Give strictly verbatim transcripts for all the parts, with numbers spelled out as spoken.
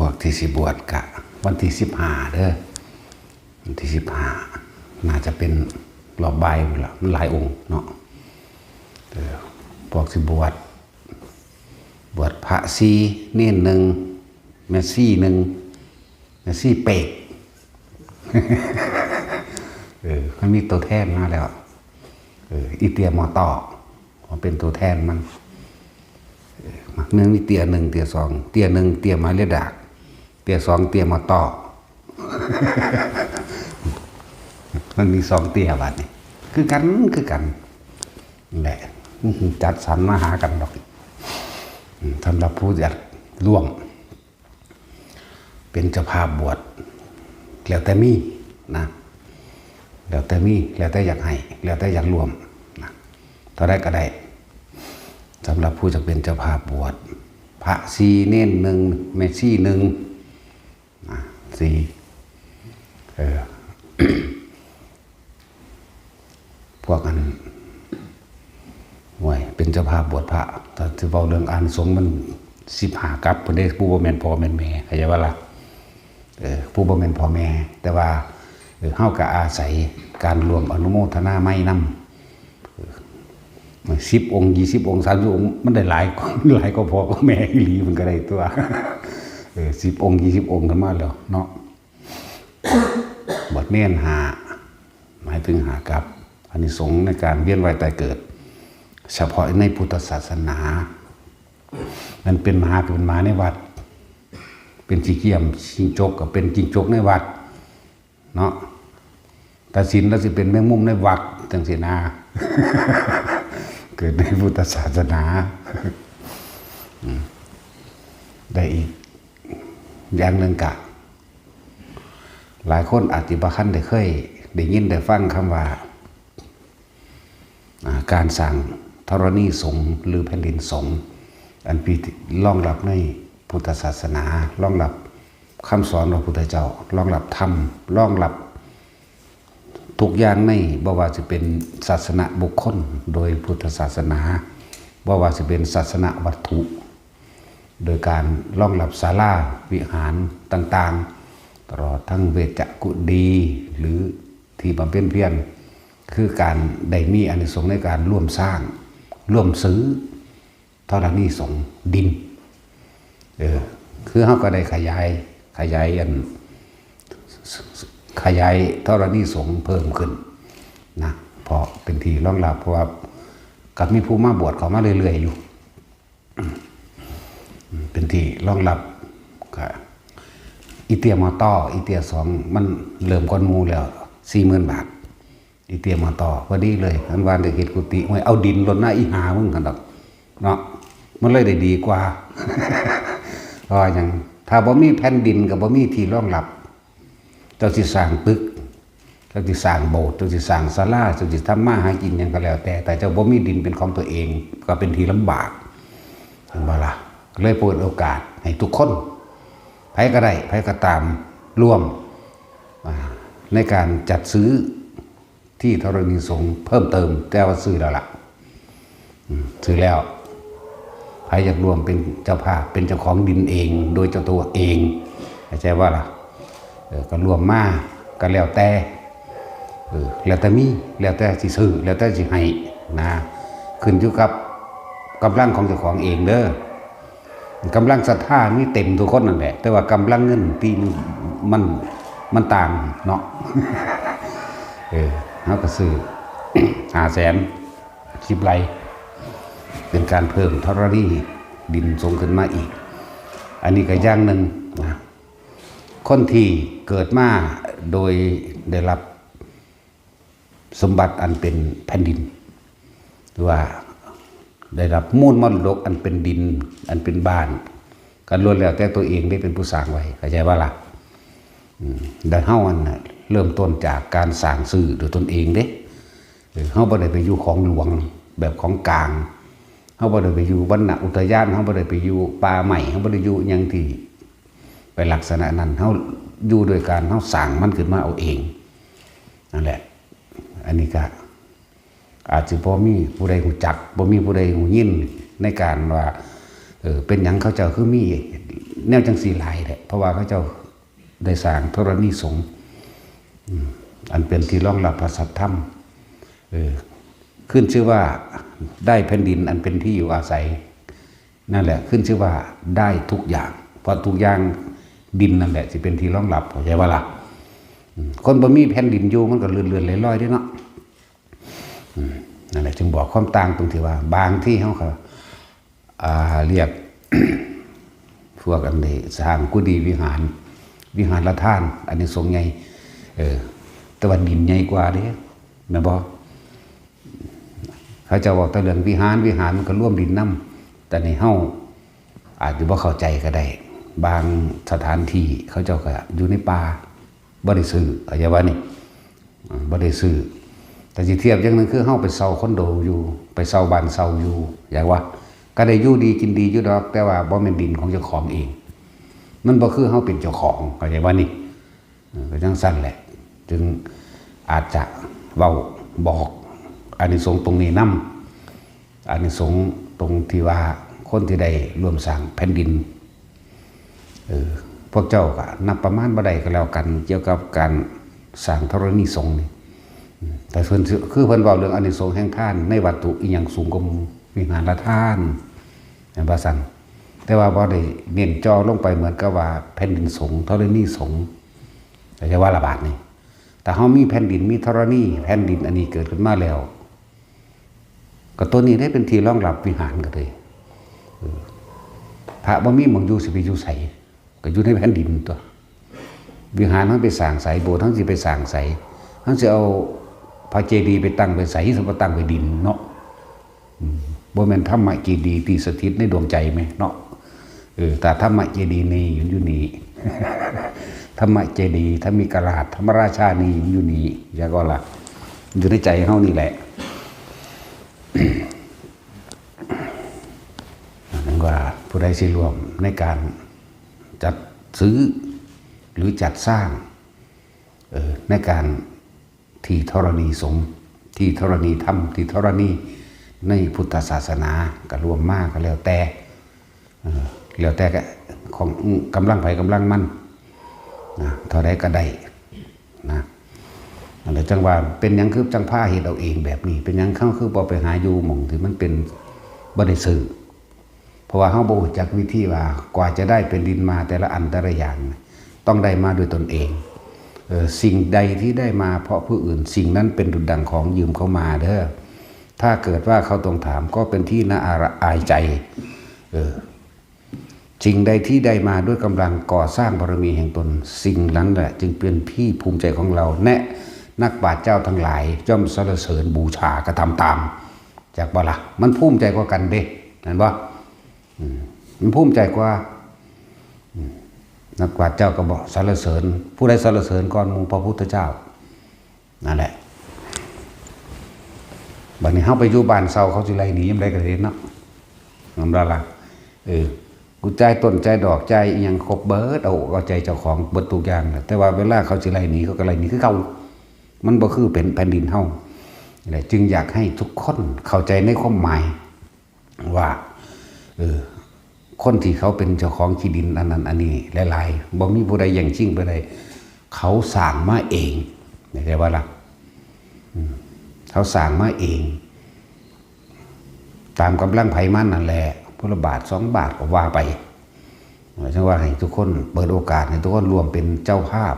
พวกที่สิบวชกะวันที่สิบห้าเด้อ วันที่สิบห้าน่าจะเป็นรอบบ่ายพุ้นละ มันหลายองค์เนาะ เออ พวกสิบวช บวชพระสี่ เณรหนึ่ง แม่ชีหนึ่ง แม่ชีเปรต เออ มันมีตัวแทนมาแล้ว เออ อีเตียมอต่อมาเป็นตัวแทนมัน เออ มันมีเตียหนึ่ง เตียสอง เตียหนึ่ง เตียไม้เลือดดาก เตียสอง เตียมอต่อ มันมีสองเตียบัดนี้ คือกัน คือกัน แหละ จัดสรรมาหากันดอก อืม สำหรับผู้อยากร่วม เป็นเจ้าภาพบวช แล้วแต่มีนะ แล้วแต่มี แล้วแต่อยากให้ แล้วแต่อยากร่วมนะ เท่าใดก็ได้ สำหรับผู้จะเป็นเจ้าภาพบวช พระสี่ เณรหนึ่ง แม่ชีหนึ่ง นะ สี่ เออ พวกอัน ห่วย เป็นเจ้าภาพบวชพระ ถ้าสิเว้าเรื่องอานิสงส์มันสิบห้ากัปพุ้นเด้ ผู้บ่แม่นพ่อแม่นแม่ เข้าใจบ่ล่ะ เออ ผู้บ่แม่นพ่อแม่ แต่ว่า เออ เฮาก็อาศัยการร่วมอนุโมทนาไมยนำ เออ สิบองค์ ยี่สิบองค์ สามสิบองค์ มันได้หลาย หลายกว่าพ่อกว่าแม่อีหลีมันก็ได้ตัว เออ สิบองค์ ยี่สิบองค์ขึ้นมาแล้วเนาะ บวชเณรห้า หมายถึงห้ากัป อานิสงส์ในการเวียนว่ายตายเกิด เฉพาะในพุทธศาสนา มันเป็นหมาก็เป็นหมาในวัด เป็นขี้เกียมจิ้งจกก็เป็นจิ้งจกในวัด เนาะ ตัดสินแล้วสิเป็นแมงมุมในวัดจังซี่นะ เกิดในพุทธศาสนา อืม ได้อีก อย่างหนึ่งกะ หลายคนอาจสิบ่ทันได้เคยได้ยินได้ฟังคำว่า อ่า การสร้างธรณีสงฆ์หรือแผ่นดินสงฆ์ อันเป็นที่รองรับในพุทธศาสนา รองรับคำสอนของพระพุทธเจ้า รองรับธรรม รองรับทุกอย่างใน บ่ว่าสิเป็นศาสนบุคคลโดยพุทธศาสนา บ่ว่าสิเป็นศาสนวัตถุ โดยการรองรับศาลาวิหารต่างๆ ตลอดทั้งเวชกุดี หรือที่บำเพ็ญเพียร คือการได้มีอานิสงส์ในการร่วมสร้าง ร่วมซื้อธรณีสงฆ์ดิน เออ คือเฮาก็ได้ขยาย ขยายอัน ขยายธรณีสงฆ์เพิ่มขึ้นนะ เพราะเป็นที่รองรับ เพราะว่าก็มีผู้มาบวชเข้ามาเรื่อยๆอยู่ เป็นที่รองรับ ก็อีเตียมอต่อ อีเตียสอง มันเริ่มก่อนหมู่แล้ว สี่หมื่นบาท อีเตียมอต่อ พอดีเลย อันว่าได้เฮ็ดกุฏิ โอ้ย เอาดินโลดนะ อีห่ามึง หั่นดอก เนาะ มันเลยได้ดีกว่า เพราะว่าหยัง ถ้าบ่มีแผ่นดินก็บ่มีที่รองรับ เจ้าสิสร้างตึก เจ้าสิสร้างโบสถ์ เจ้าสิสร้างศาลา เจ้าสิทำมาหากินหยังก็แล้วแต่ แต่เจ้าบ่มีดินเป็นของตัวเอง ก็เป็นที่ลำบาก เห็นบ่ล่ะ เลยเปิดโอกาสให้ทุกคน ไผก็ได้ ไผก็ตาม ร่วม อ่า ในการจัดซื้อที่ธรณีสงฆ์เพิ่มเติม แต่ว่าซื้อแล้วล่ะ อืม ซื้อแล้ว ไผอยากร่วมเป็นเจ้าภาพ เป็นเจ้าของดินเอง โดยเจ้าตัวเอง เข้าใจบ่ล่ะ เออ ก็ร่วมมา ก็แล้วแต่ เออ แล้วแต่มี แล้วแต่สิซื้อ แล้วแต่สิให้นะ ขึ้นอยู่กับกำลังของเจ้าของเองเด้อ กำลังศรัทธามีเต็มทุกคนนั่นแหละ แต่ว่ากำลังเงินที่มัน มัน มันต่างเนาะ เออ เฮาก็ซื้อ ห้าแสน สิบไร่ เป็นการเพิ่มธรณีดินสงฆ์ขึ้นมาอีก อันนี้ก็อย่างหนึ่งนะ คนที่เกิดมาโดยได้รับสมบัติอันเป็นแผ่นดิน หรือว่าได้รับมูลมรดกอันเป็นดิน อันเป็นบ้าน ก็ล้วนแล้วแต่ตัวเองได้เป็นผู้สร้างไว้ เข้าใจบ่ล่ะ อืม ดังเฮาอันน่ะ เริ่มต้นจากการสร้างซื้อด้วยตนเองเด้ เออ เฮาบ่ได้ไปอยู่ของหลวงแบบของกลาง เฮาบ่ได้ไปอยู่วรรณอุทยาน เฮาบ่ได้ไปอยู่ป่าไม้ เฮาบ่ได้อยู่หยังที่ไปลักษณะนั้น เฮาอยู่โดยการเฮาสร้างมันขึ้นมาเอาเอง นั่นแหละ อันนี้ก็ อาจสิบ่มีผู้ใดรู้จัก บ่มีผู้ใดรู้ยินในการว่า เออ เป็นหยังเขาเจ้าคือมี แนวจังสี่หลายแหละ เพราะว่าเขาเจ้าได้สร้างธรณีสงฆ์ อืม อันเป็นที่รองรับพระสัทธรรม เออ ขึ้นชื่อว่าได้แผ่นดินอันเป็นที่อยู่อาศัย นั่นแหละ ขึ้นชื่อว่าได้ทุกอย่าง เพราะทุกอย่าง ดินนั่นแหละสิเป็นที่รองรับ เข้าใจว่าล่ะ อืม คนบ่มีแผ่นดินอยู่มันก็เลื่อนๆลอยๆเด้เนาะ อืม นั่นแหละ จึงบอกความต่างตรงที่ว่า บางที่เขาก็ อ่า เรียก พวกอันนี้สร้างกุฏิวิหาร วิหารทาน อันนี้สงส์ใหญ่ เออ แต่ว่าดินใหญ่กว่าเด้ แม่นบ่ เขาเจ้าเว้าแต่เรื่องวิหาร วิหารมันก็รวมดินนำ แต่นี่เฮาอาจจะบ่เข้าใจก็ได้ บางสถานที่เขาเจ้าก็อยู่ในป่า บ่ได้ซื้อ เข้าใจว่านี่ อ่า บ่ได้ซื้อ แต่สิเทียบอย่างหนึ่งคือเฮาไปเช่าคอนโดอยู่ ไปเช่าบ้านเช่าอยู่ อยากว่า ก็ได้อยู่ดีกินดีอยู่ดอก แต่ว่าบ่แม่นดินของเจ้าของเอง มันบ่คือเฮาเป็นเจ้าของ เข้าใจว่านี่ เออ ก็จั่งซั่นแหละ จึงอาจจะเว้าบอกอานิสงส์ตรงนี้นำ อานิสงส์ตรงที่ว่าคนที่ได้ร่วมสร้างแผ่นดิน เออ พวกเจ้าก็นับประมาณบ่ได้ก็แล้วกัน เกี่ยวกับการสร้างธรณีสงฆ์นี่ อืม แต่เพิ่นสิ คือเพิ่นเว้าเรื่องอานิสงส์แห่งทานในวัตถุอีหยังสูงกว่าหมู่ วิหารทาน แม่นบ่ซั่น แต่ว่าบ่ได้เน้นเจาะลงไปเหมือนกับว่าแผ่นดินสงฆ์ ธรณีสงฆ์ เข้าใจว่าล่ะบาดนี้ ถ้าเฮามีแผ่นดิน มีธรณี แผ่นดินอันนี้เกิดขึ้นมาแล้ว ก็ตัวนี้ได้เป็นที่รองรับวิหารก็เลย เออ พระบ่มีหม่องอยู่สิไปอยู่ไส ก็อยู่ในแผ่นดินตัว วิหารเฮาไปสร้างไส โบสถ์เฮาสิไปสร้างไส เฮาสิเอาพระเจดีย์ไปตั้งไว้ไส สิบ่ตั้งไว้ดินเนาะ อืม บ่แม่นธรรมเจดีย์ที่สถิตในดวงใจแม่เนาะ เออ ถ้าธรรมเจดีย์นี่อยู่นี่ ธรรมเจดีย์ ธรรมิกราช ธรรมราชานี่อยู่นี่ แล้วก็ล่ะ อยู่ในใจเฮานี่แหละ นั้นว่าผู้ใดสิร่วมในการจัดซื้อ หรือจัดสร้าง เออ ในการที่ธรณีสงฆ์ ที่ธรณีธรรม ที่ธรณีในพุทธศาสนา ก็ร่วมมาก็แล้วแต่ เออ แล้วแต่ก็ของกำลังไผกำลังมัน นะ เท่าใดก็ได้ นะ นั่นแหละจั่งว่าเป็นหยังคือจั่งพาเฮ็ดเอาเองแบบนี้ เป็นหยังเขาคือบ่ไปหาอยู่หม่องที่มันเป็นบ่ได้ซื้อ เพราะว่าเฮาบ่รู้จักวิธีว่ากว่าจะได้แผ่นดินมาแต่ละอันแต่ละอย่าง ต้องได้มาด้วยตนเอง เอ่อ สิ่งใดที่ได้มาเพราะผู้อื่น สิ่งนั้นเป็นดุจดังของยืมเข้ามาเด้อ ถ้าเกิดว่าเขาทวงถามก็เป็นที่น่าอายใจ เออ สิ่งใดที่ได้มาด้วยกำลังก่อสร้างบารมีแห่งตน สิ่งนั้นแหละจึงเป็นที่ภูมิใจของเรา แน่ นักปราชญ์เจ้าทั้งหลายย่อมสรรเสริญบูชากระทำตาม จักบ่ล่ะ มันภูมิใจกว่ากันเด้ แม่นบ่ อืม มันภูมิใจกว่า อืม นักปราชญ์เจ้าก็บอกสรรเสริญ ผู้ใดสรรเสริญก่อนหมู่ พระพุทธเจ้า นั่นแหละ บัดนี้เฮาไปอยู่บ้านเช่า เขาสิไล่หนียามใดก็ได้เนาะ แม่นบ่ล่ะ เออ กูจ่ายต้นจ่ายดอกจ่ายอิหยังครบเบิด เอาอกเอาใจเจ้าของเบิดทุกอย่างแหละ แต่ว่าเวลาเขาสิไล่หนี เขาก็ไล่หนีคือเก่า มันบ่คือเป็นแผ่นดินเฮา และจึงอยากให้ทุกคนเข้าใจในความหมาย ว่า เออ คนที่เขาเป็นเจ้าของที่ดินอันนั้นอันนี้หลายๆ บ่มีผู้ใดแย่งชิงไปได้ เขาสร้างมาเอง เข้าใจบ่ล่ะ อืม เขาสร้างมาเอง ตามกำลังไผมันนั่นแหละ ผู้ละบาทสองบาทก็ว่าไป เออ จั่งว่าให้ทุกคนเปิดโอกาสให้ทุกคนร่วมเป็นเจ้าภาพ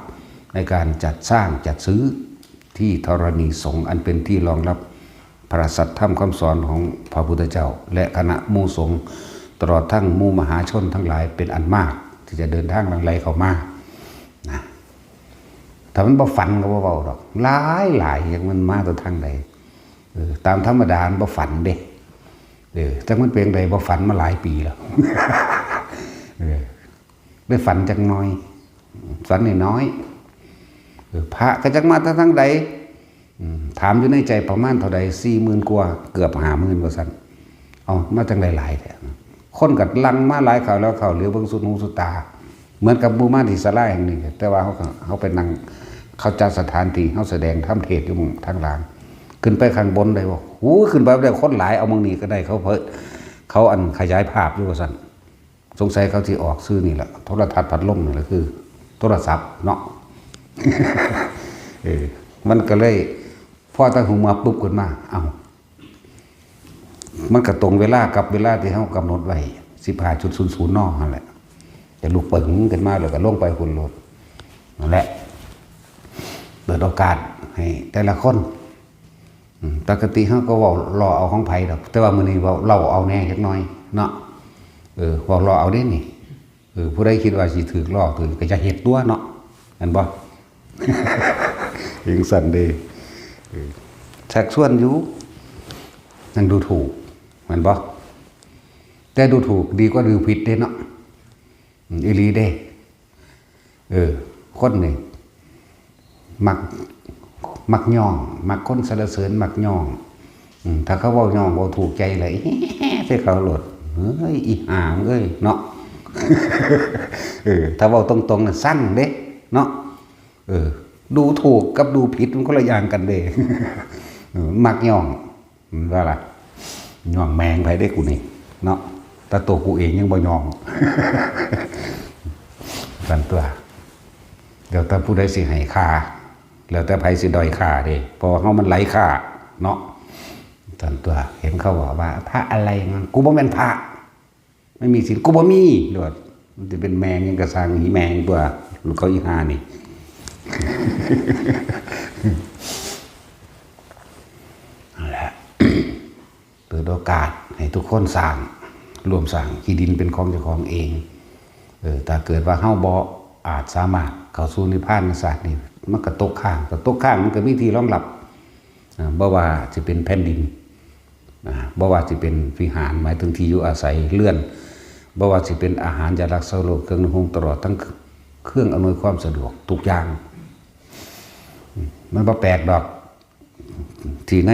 ในการจัดสร้างจัดซื้อที่ธรณีสงฆ์อันเป็นที่รองรับพระสัทธรรมคำสอนของพระพุทธเจ้า และคณะหมู่สงฆ์ ตลอดทั้งหมู่มหาชนทั้งหลายเป็นอันมาก ที่จะเดินทางหลั่งไหลเข้ามา นะ ถ้ามันบ่ฝันก็บ่เว้าดอก หลายหลาย จักมันมาแต่ทางใด เออ ตามธรรมดามันบ่ฝันเด้ เออ จักมันเป็นใด บ่ฝันมาหลายปีแล้ว เออ ได้ฝันจักหน่อย ฝันน้อยๆ เออ พระก็จักมาแต่ทางใด อืม ถามอยู่ในใจประมาณเท่าใด สี่หมื่นกว่า เกือบห้าหมื่นว่าซั่น เอามาจั่งใดหลายแท้ คนก็หลั่งมาหลายคราวแล้ว เข้าเหลียวเบิ่งสุดหูสุดตา เหมือนกับหมู่มาที่ศาลาแห่งนี้ แต่ว่าเขาก็ เขาไปนั่ง เขาจัดสถานที่ เขาแสดงธรรมเทศน์อยู่หม้องทางล่าง ขึ้นไปข้างบนได้บ่ โอ้ ขึ้นไปได้คนหลาย เอาหม้องนี้ก็ได้ เขาเผย เขาอันขยายภาพอยู่ว่าซั่น สงสัยเขาสิออกชื่อนี่แหละ โทรทัศน์พัดลมนี่แหละ คือโทรศัพท์เนาะ เออ มันก็เลย พอตั้งหูมาปุ๊บขึ้นมา เอ้า มันก็ตรงเวลากับเวลาที่เฮากำหนดไว้ สิบห้าจุดศูนย์ศูนย์ น นั่นแหละ จะลุกปึงขึ้นมาแล้วก็ลงไปพุ้นโลด นั่นแหละ เปิดโอกาสให้แต่ละคน อืม ปกติเฮาก็เว้าล้อเอาของไผดอก แต่ว่ามื้อนี้เว้าเล่าเอาแหน่จักหน่อยเนาะ เออ เว้าล้อเอาเด้นี่ เออ ผู้ใดคิดว่าสิถืกล้อถืกก็จะเฮ็ดตัวเนาะ แม่นบ่ จั่งซั้นเด้ เออ ชักชวนอยู่ นั่งดูถูก แม่นบ่ แต่ดูถูกดีกว่าดูผิดเด้เนาะ อืม อีหลีเด้ เออ คนนี่ มัก มักย่อง มักคนสรรเสริญ มักย่อง อืม ถ้าเขาเว้าย่อง เว้าถูกใจเลย ใส่เขาโลด เฮ้ย อีห่ามึงเอ้ย เนาะ เออ ถ้าเว้าตรงๆ น่ะ ซังเด้ เนาะ เออ ดูถูกกับดูผิดมันคนละอย่างกันเด้ เออ มักย่อง ว่าล่ะ ย่องแมงไผเด้กูนี่ เนาะ แต่ตัวกูเองยังบ่ย่อง กันตัว แล้วแต่ผู้ใดสิให้ค่า แล้วแต่ไผสิด้อยค่าเด้ เพราะว่าเฮามันไร้ค่า เนาะ กันตัว เห็นเขาบอกว่า พระอะไรมัน กูบ่แม่นพระ ไม่มีศีล กูบ่มี โลด มันจะเป็นแมงยังกะซัง อีแมงตัว เขาอีห่านี่ นั่นแหละ เปิดโอกาสให้ทุกคนสร้าง ร่วมสร้าง ขี้ดินเป็นของเจ้าของเอง เออ ถ้าเกิดว่าเฮาบ่อาจสามารถเข้าสู่นิพพานศาสตร์นี่ มันก็ตกค้าง ก็ตกค้าง มันก็มีที่รองรับ อ่า บ่ว่าสิเป็นแผ่นดิน อ่า บ่ว่าสิเป็นวิหาร หมายถึงที่อยู่อาศัย เรือน บ่ว่าสิเป็นอาหาร ยารักษาโรค เครื่องนุ่งห่ม ตลอดทั้งเครื่องอำนวยความสะดวกทุกอย่าง อืม มันบ่แปลกดอก ที่ใน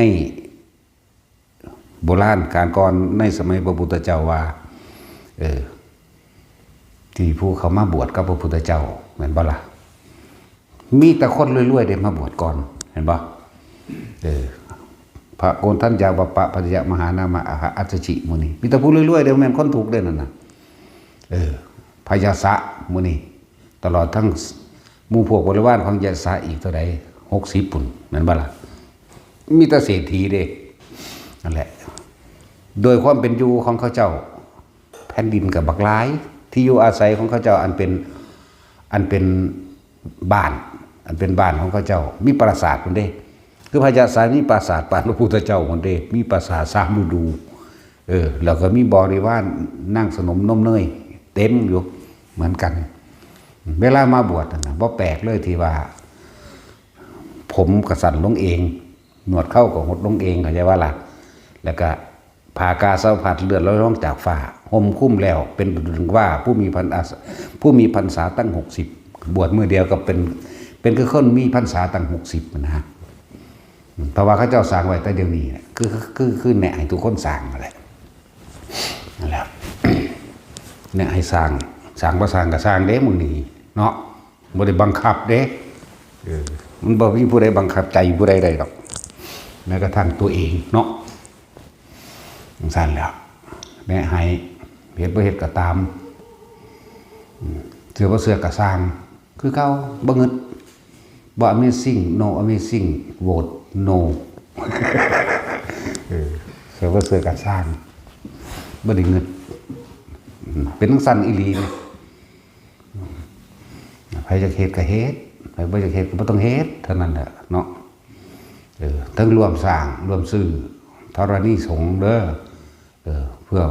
โบราณกาลก่อน ในสมัยพระพุทธเจ้าว่า เออ ที่ผู้เขามาบวชกับพระพุทธเจ้า แม่นบ่ล่ะ มีแต่คนรวยๆ เด้มาบวชก่อน เห็นบ่ เออ พระโกณฑัญญาวัปปะ ภัททยมหานามะ อะหะ อัสสชิ หมู่นี้ มีแต่ผู้รวยๆ เด้ แม่นคนทุกข์เด้นั่นน่ะ เออ พระยาสะ หมู่นี้ ตลอดทั้งหมู่พวกบริวารของยาสะอีกเท่าใด หกสิบ พุ้น แม่นบ่ล่ะ มีแต่เศรษฐีเด้ นั่นแหละ โดยความเป็นอยู่ของเขาเจ้า แผ่นดินก็บักหลาย ที่อยู่อาศัยของเขาเจ้าอันเป็น อันเป็นบ้าน อันเป็นบ้านของเขาเจ้า มีปราสาทพุ้นเด้ คือพระยาสะมีปราสาทปานพระพุทธเจ้าพุ้นเด้ มีปราสาทสามฤดู เออ แล้วก็มีบริวารนางสนมนมเนยเต็มอยู่เหมือนกัน เวลามาบวชนั่นน่ะ บ่แปลกเลยที่ว่า ผมก็สั้นลงเอง หนวดเคราก็หดลงเอง เข้าใจว่าล่ะ แล้วก็ผ้ากาสาวพัดเลือดลอยลงจากฟ้า ห่มคลุมแล้ว เป็นดุจดังว่าผู้มีพรรษา ผู้มีพรรษาตั้งหกสิบ บวชมื้อเดียวก็เป็น เป็นคือคนมีพรรษาตั้งหกสิบนะฮะ เพราะว่าเขาเจ้าสร้างไว้แต่เดี๋ยวนี้แหละ คือ คือ คือแนะให้ทุกคนสร้างนั่นแหละ นั่นแหละ แนะให้สร้าง สร้างบ่สร้างก็สร้างเด้ มื้อนี้เนาะ บ่ได้บังคับเด้ เออ มันบ่มีผู้ใดบังคับใจผู้ใดได้ดอก แม้กระทั่งตัวเองเนาะ จั่งซั้นแหล้ว แนะให้ เฮ็ดบ่เฮ็ดก็ตาม อืม เชื่อบ่เชื่อก็ซ่าง คือเก่า บ่งึด บ่ amazing no amazing vote no เออ เชื่อบ่เชื่อก็ซ่าง บ่ได้งึด อืม เป็นจั่งซั้นอีหลีเด้ ไผอยากเฮ็ดก็เฮ็ด ไผบ่อยากเฮ็ดก็บ่ต้องเฮ็ด เท่านั้นแหละเนาะ เออ ทั้งร่วมสร้าง ร่วมซื้อธรณีสงฆ์เด้อ เออ เพื่อ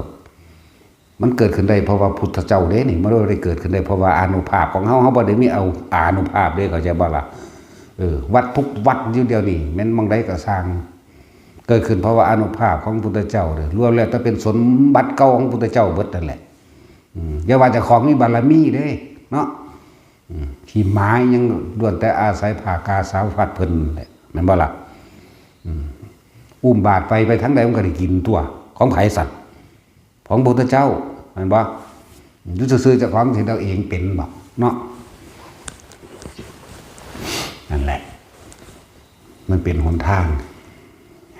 มันเกิดขึ้นได้เพราะว่าพุทธเจ้าเด้นี่ มันบ่ได้เกิดขึ้นได้เพราะว่าอานุภาพของเฮา เฮาบ่ได้มีเอาอานุภาพเด้ เข้าใจบ่ล่ะ เออ วัดทุกวัดอยู่เดี๋ยวนี้ แม่นหม่องใดก็ซ่าง เกิดขึ้นเพราะว่าอานุภาพของพุทธเจ้าเด้อ รวมแล้วแต่เป็นสมบัติเก่าของพุทธเจ้าเบิดนั่นแหละ อืม อย่าว่าเจ้าของมีบารมีเด้เนาะ อืม ขี้หมายังล้วนแต่อาศัยผ้ากาสาวพัดเพิ่นแหละ แม่นบ่ล่ะ อืม อุ้มบาตรไป ไปทางใดมันก็ได้กินตัว ของไผสั่น ของพระพุทธเจ้า แม่นบ่ อยู่ซื่อๆ เจ้าของสิเฮ็ดเอาเองเป็นบ่เนาะ นั่นแหละ มันเป็นหนทาง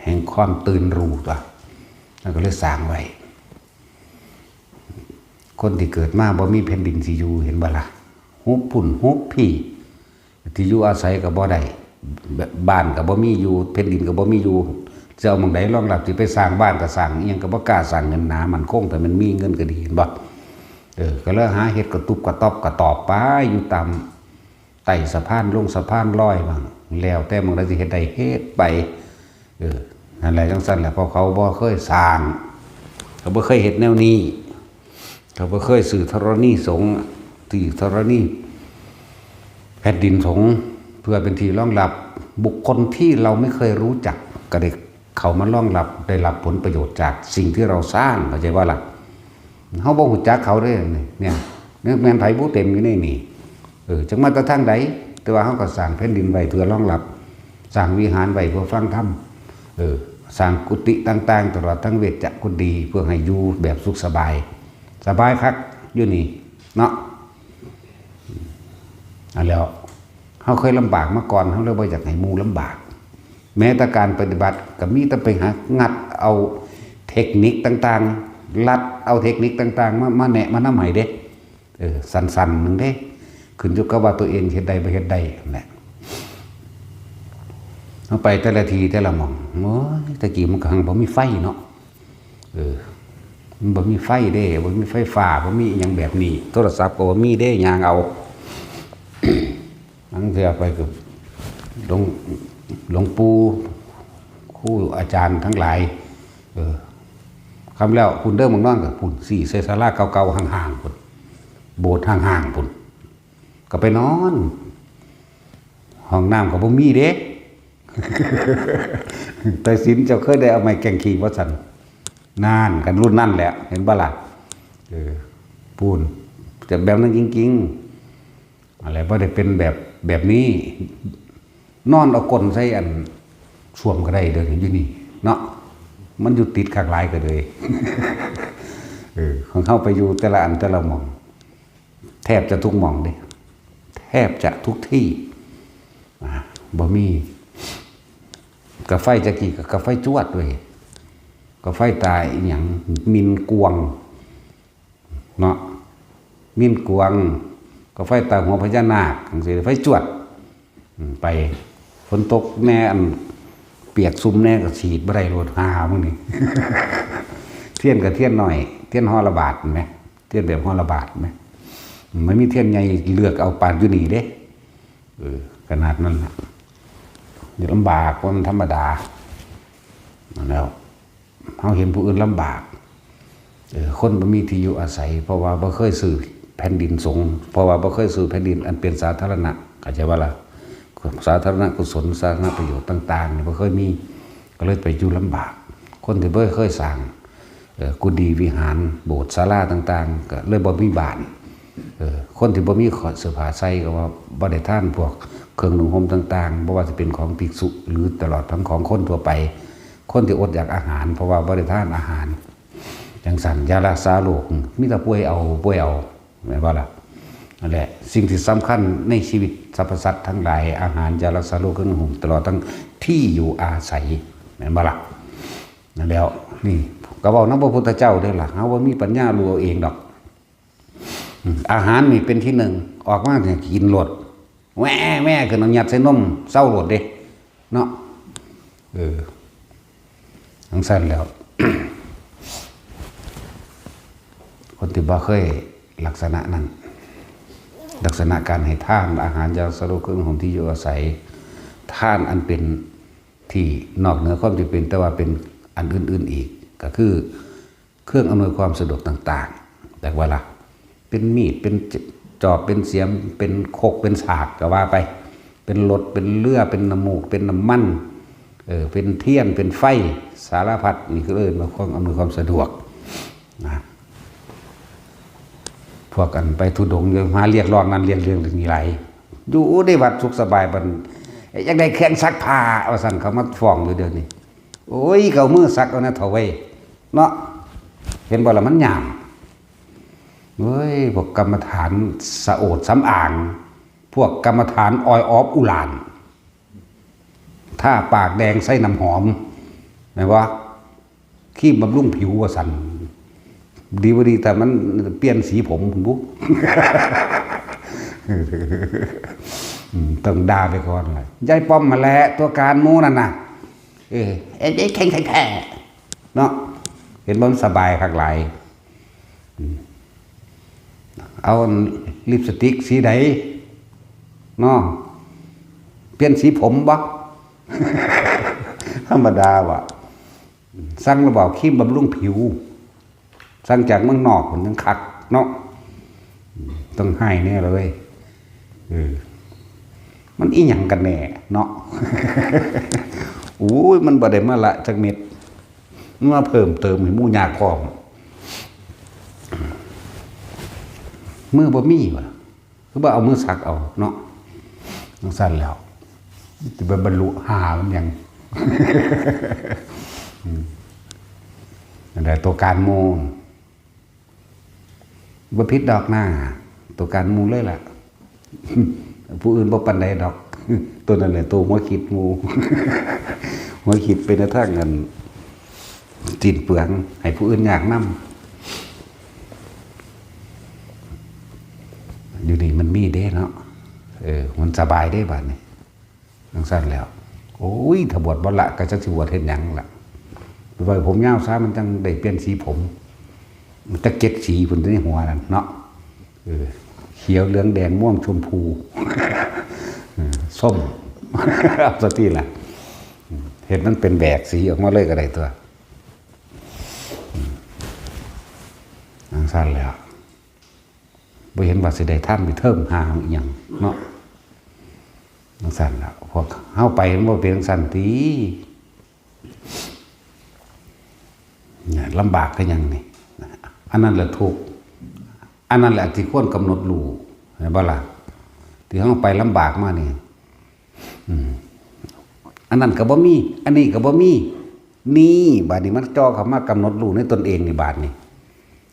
แห่งความตื่นรู้ตัว แล้วก็เลยสร้างไว้ คนที่เกิดมาบ่มีแผ่นดินสิอยู่ เห็นบ่ล่ะ หุบพุ่นหุบพี้ ที่อยู่อาศัยก็บ่ได้ บ้านก็บ่มีอยู่ แผ่นดินก็บ่มีอยู่ จะเอาหม่องใดรองรับ สิไปสร้างบ้านก็สร้างอิหยังก็บ่กล้าสร้าง เงินหนามั่นคง แต่มันมีเงินก็ดี เห็นบ่ เออ ก็เลยหาเฮ็ดกระตุบกระต๊อบกระตอบไป อยู่ตามใต้สะพานลงสะพานลอยบ้าง แล้วแต่หม่องใดสิเฮ็ดได้เฮ็ดไป เออ นั่นแหละ จั่งซั้นแหละ เพราะเขาบ่เคยสร้าง เขาบ่เคยเฮ็ดแนวนี้ เขาบ่เคยซื้อธรณีสงฆ์ ซื้อธรณีแผ่นดินสงฆ์ เพื่อเป็นที่รองรับบุคคลที่เราไม่เคยรู้จัก ก็ได้เข้ามารองรับ ได้รับผลประโยชน์จากสิ่งที่เราสร้าง เข้าใจบ่ล่ะ เฮาบ่ฮู้จักเขาเด้ เนี่ย เนี่ยแม่นไผบุ เต็มอยู่ในนี่ เออ จักมาแต่ทางใด แต่ว่าเฮาก็สร้างแผ่นดินไว้เพื่อรองรับ สร้างวิหารไว้เพื่อฟังธรรม เออ สร้างกุฏิต่างๆ ตลอดทั้งเวชกุฏี เพื่อให้อยู่แบบสุขสบาย สบายคักอยู่นี่ เนาะ อันแล้ว เฮาเคยลำบากมาก่อน เฮาเลยบ่อยากให้หมู่ลำบาก แม้แต่การปฏิบัติก็มีแต่ไปหางัดเอาเทคนิคต่างๆ ลัดเอาเทคนิคต่างๆ มา มาแนะมานำให้เด้ เออ สั้นๆ หนึ่งเด้ ขึ้นอยู่กับว่าตัวเองเฮ็ดได้บ่เฮ็ดได้นั่นแหละ เฮาไปแต่ละที่แต่ละหม่อง โอ้ย แต่กี้มันก็หังบ่มีไฟเนาะ เออ มันบ่มีไฟเด้ บ่มีไฟฟ้า บ่มีอิหยังแบบนี้ โทรศัพท์ก็บ่มีเด้ ย่างเอา ลางเทื่อไปก็ หลวง หลวงปู่ ครูอาจารย์ทั้งหลาย เออ ค่ำแล้ว พุ้นเด้อ หม่องนอนก็พุ้น ซี้ใส่ศาลาเก่าๆ ห่างๆ พุ้น โบสถ์ห่างๆ พุ้น ก็ไปนอน ห้องน้ำก็บ่มีเด้ แต่ศีลเจ้าเคยได้เอาไม้แกว่งขี้บ่ซั่น นั่น กันรุ่นนั่นแหละ เห็นบ่ล่ะ เออ พู้น แต่แบบนั้นจริงๆ อะไร บ่ได้เป็นแบบ แบบนี้ นอนเอาก้นใส่อันส้วมก็ได้เด้อ อยู่นี่ เนาะ มันอยู่ติดคักหลายก็เลย เออ ของเฮาไปอยู่แต่ละอันแต่ละหม่อง แทบจะทุกหม่องเด้ แทบจะทุกที่ อ่า บ่มี กาไฟจะกี้ก็กาไฟจวดเว้ย กาไฟตาอีหยัง มินกวง เนาะ มินกวง กาไฟตาหัวพญานาค จั่งซี้ ไฟจวด อืม ไป ฝนตกแน่ อัน เปียกซุ่มแน่ก็ฉีดบ่ได้โลด หามื้อนี้ เทียนก็เทียนน้อย เทียนห่อละบาทแหม เทียนแบบห่อละบาทแหม มันมีเทียนใหญ่ เลือกเอาปานอยู่นี่เด้ เออ ขนาดนั้นน่ะ อย่าลำบาก เพราะมันธรรมดา นั่นแหล้ว เฮาเห็นผู้อื่นลำบาก เออ คนบ่มีที่อยู่อาศัย เพราะว่าบ่เคยซื้อแผ่นดินสงฆ์ เพราะว่าบ่เคยซื้อแผ่นดินอันเป็นสาธารณะ เข้าใจบ่ล่ะ สาธารณกุศล สาธารณประโยชน์ต่างๆ นี่บ่เคยมี ก็เลยไปอยู่ลำบาก คนที่บ่เคยสร้าง เอ่อ กุฏิวิหาร โบสถ์ศาลาต่างๆ ก็เลยบ่มีบ้าน เอ่อ คนที่บ่มีเสื้อผ้าใส่ก็ว่าบ่ได้ทานพวกเครื่องนุ่งห่มต่างๆ บ่ว่าจะเป็นของภิกษุ หรือตลอดทั้งของคนทั่วไป คนที่อดอยากอาหาร เพราะว่าบ่ได้ทานอาหาร จั่งซั้น ยารักษาโรค มีแต่ป่วยเอา ป่วยเอา แม่นบ่ล่ะ นั่นแหละ สิ่งที่สำคัญในชีวิตสรรพสัตว์ทั้งหลาย อาหาร ยารักษาโรค เครื่องนุ่งห่ม ตลอดทั้งที่อยู่อาศัย แม่นบ่ล่ะ นั่นแหล้ว นี่ ก็เว้านำพระพุทธเจ้าเด้อล่ะ เฮาบ่มีปัญญารู้เอาเองดอก อืม อาหารนี่เป็นที่หนึ่ง ออกมาเนี่ยกินโลด แหว่แหว่ขึ้นเอายัดใส่นม เซาโลดเด้ เนาะ เออ จั่งซั้นแหล้ว คนที่บ่เคยลักษณะนั้น ลักษณะการให้ทาน อาหาร ยารักษาโรค เครื่องนุ่งห่ม ที่อยู่อาศัย ทานอันเป็นที่นอกเหนือความจำเป็น แต่ว่าเป็นอันอื่นๆอีก ก็คือเครื่องอำนวยความสะดวกต่างๆ แต่ว่าล่ะ เป็นมีด เป็นจอบ เป็นเสียม เป็นครก เป็นสาก ก็ว่าไป เป็นรถ เป็นเรือ เป็นน้ำมูก เป็นน้ำมัน เออ เป็นเทียน เป็นไฟ สารพัด นี่คือเอิ้นว่าเครื่องอำนวยความสะดวก นะ พวกอันไปธุดงค์ มาเรียกร้องนั่นเรียกเรื่องนี้หลาย อยู่ในวัดสุขสบาย บัดอยากได้เครื่องซักผ้า ว่าซั่น เขามาฟ้องอยู่เดี๋ยวนี้ โอ้ย เขามือซักเอานะเถาะเว้ย เนาะ เห็นบ่ล่ะ มันหยาม เฮ้ย พวกกรรมฐานสะโอดสำอาง พวกกรรมฐานออยออฟอุหร่าน ทาปากแดงใส่น้ำหอม แม่นบ่ ครีมบำรุงผิวว่าซั่น ดีบ่ดี แต่มันเปลี่ยนสีผมพุ้นบุ อืม ต้องด่าไปก่อนเลย ยายป้อมมาแหละ ตัวการหมู่นั่นน่ะ เออ เอ้ย เอ้ย แข็งแท้ๆ เนาะ เห็นบ่ มันสบายคักหลาย อืม เอาลิปสติกสีใดเนาะ เปลี่ยนสีผมบ่ ธรรมดาว่ะ สั่งระบอกครีมบำรุงผิว สั่งจากเมืองนอกมันยังคักเนาะ ต้องให้แน่เลย เออ มันอีหยังกันแน่เนาะ โอ้ย มันบ่ได้มาละจักเม็ด มันมาเพิ่มเติมให้หมู่ยากพร้อม มือบ่มีวะ คือว่าเอามือสักเอาเนาะ จั่งซั่นแล้ว จะไปบรรลุหามันหยัง อืม นั่นแหละ ตัวการหมู่ บ่ผิดดอกนะ ตัวการหมู่เลยล่ะ ผู้อื่นบ่ปานใดดอก ตัวนั้นแหละ ตัวหัวคิดหมู่ หัวคิดไปในทางอันสิ้นเปลือง ให้ผู้อื่นยากนำ อยู่นี่มันมีเด้เนาะ เออ มันสบายเด้บัดนี้ จั่งซั่นแล้ว โอ้ย ถ้าบวชบ่ละ ก็จักสิบวชเฮ็ดหยังล่ะ ไปไว้ผมยาวซะ มันจั่งได้เปลี่ยนสีผม มันจักเจ็ดสีพุ้นในหัวนั่นเนาะ เออ เขียว เหลือง แดง ม่วง ชมพู เออ ส้ม เอาซะติล่ะ เฮ็ดมันเป็นแหวกสีออกมาเลยก็ได้ตั๊ว จั่งซั่นแล้ว บ่เห็นว่าสิได้ทำไปเทิมหาอีหยังเนาะ จั่งซั่นล่ะ พวกเฮาไปมันบ่เป็นจั่งซั่นติ เนี่ย ลำบากคือหยังนี่ อันนั้นแหละทุกข์ อันนั้นแหละที่ควรกำหนดรู้ เห็นบ่ล่ะ ที่เฮาไปลำบากมานี่ อืม อันนั้นก็บ่มี อันนี้ก็บ่มี นี่ บาดนี้มันจ่อเข้ามากำหนดรู้ในตนเองนี่ บาดนี้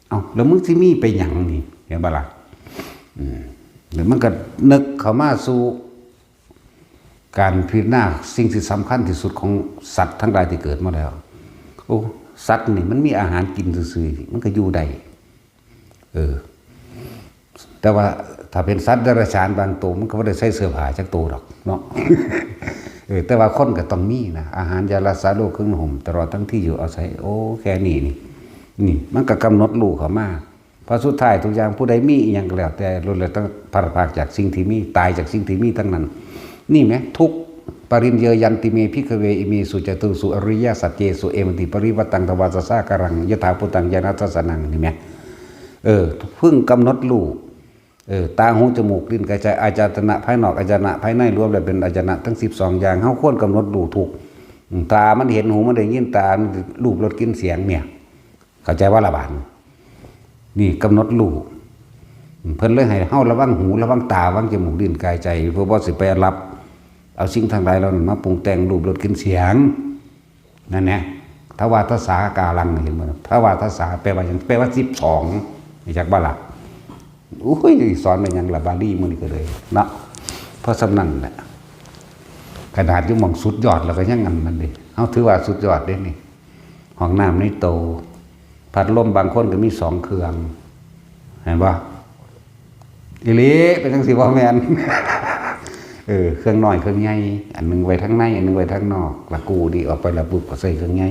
เอ้า แล้วมึงสิมีไปหยังนี่ เห็นบ่ล่ะ อืม แล้วมันก็นึกเข้ามาสู่การพิจารณาสิ่งที่สำคัญที่สุดของสัตว์ทั้งหลายที่เกิดมาแล้ว โอ้ สัตว์นี่มันมีอาหารกินซื่อๆ มันก็อยู่ได้ เออ แต่ว่าถ้าเป็นสัตว์เดรัจฉานบางตัว มันก็บ่ได้ใส่เสื้อผ้าจักตัวดอกเนาะ เออ แต่ว่าคนก็ต้องมีนะ อาหาร ยารักษาโรค เครื่องนุ่งห่ม ตลอดทั้งที่อยู่อาศัย โอ้ แค่นี้นี่ นี่ มันก็กำหนดรู้เข้ามา เพราะสุดท้ายทุกอย่าง ผู้ใดมีอีหยังก็แล้วแต่ ล้วนแล้วแต่พัดพรากจากสิ่งที่มี ตายจากสิ่งที่มีทั้งนั้น นี่แหม ทุกข์ ปริญเยยันติเม ภิกขเว อิเมสุจตุสุอริยสัจเจสุ เอวัมติปริวัตตัง ทวาทสาการัง ยถาภูตัง ญาณทัสสนัง นี่แหม เออ เพิ่งกำหนดรู้ เออ ตา หู จมูก ลิ้น กาย ใจ อายตนะภายนอก อายตนะภายใน รวมแล้วเป็นอายตนะทั้งสิบสองอย่าง เฮาควรกำหนดรู้ทุกข์ อืม ตามันเห็น หูมันได้ยิน ตามันรูปรสกลิ่นเสียงเนี่ย เข้าใจว่าละบาด นี่กำหนดรู้ เพิ่นเลยให้เฮาระวังหู ระวังตา ระวังจมูก ลิ้น กาย ใจ เพื่อบ่สิไปรับเอาสิ่งทั้งหลายเหล่านั้นมาปรุงแต่งรูปรสกลิ่นเสียง นั่นแหละ ทวาทสาการัง เห็นบ่ ทวาทสาแปลว่าหยัง แปลว่าสิบสอง รู้จักบ่ล่ะ โอ้ย สอนไปหยังล่ะ บาลีมื้อนี้ก็เลยเนาะ เพราะส่ำนั้นแหละ ขนาดอยู่หม่องสุดยอดแล้วก็ยังอันนั้นเด้ เฮาถือว่าสุดยอดเด้นี่ ห้องน้ำในโต พัดลมบางคนก็มีสองเครื่อง เห็นบ่ อีหลี เป็นจั่งซี้บ่แม่น เออ เครื่องน้อยเครื่องใหญ่ อันหนึ่งไว้ทางใน อันหนึ่งไว้ทางนอก แล้วกู้นี่ออกไปแล้วปุ๊บก็ใส่เครื่องใหญ่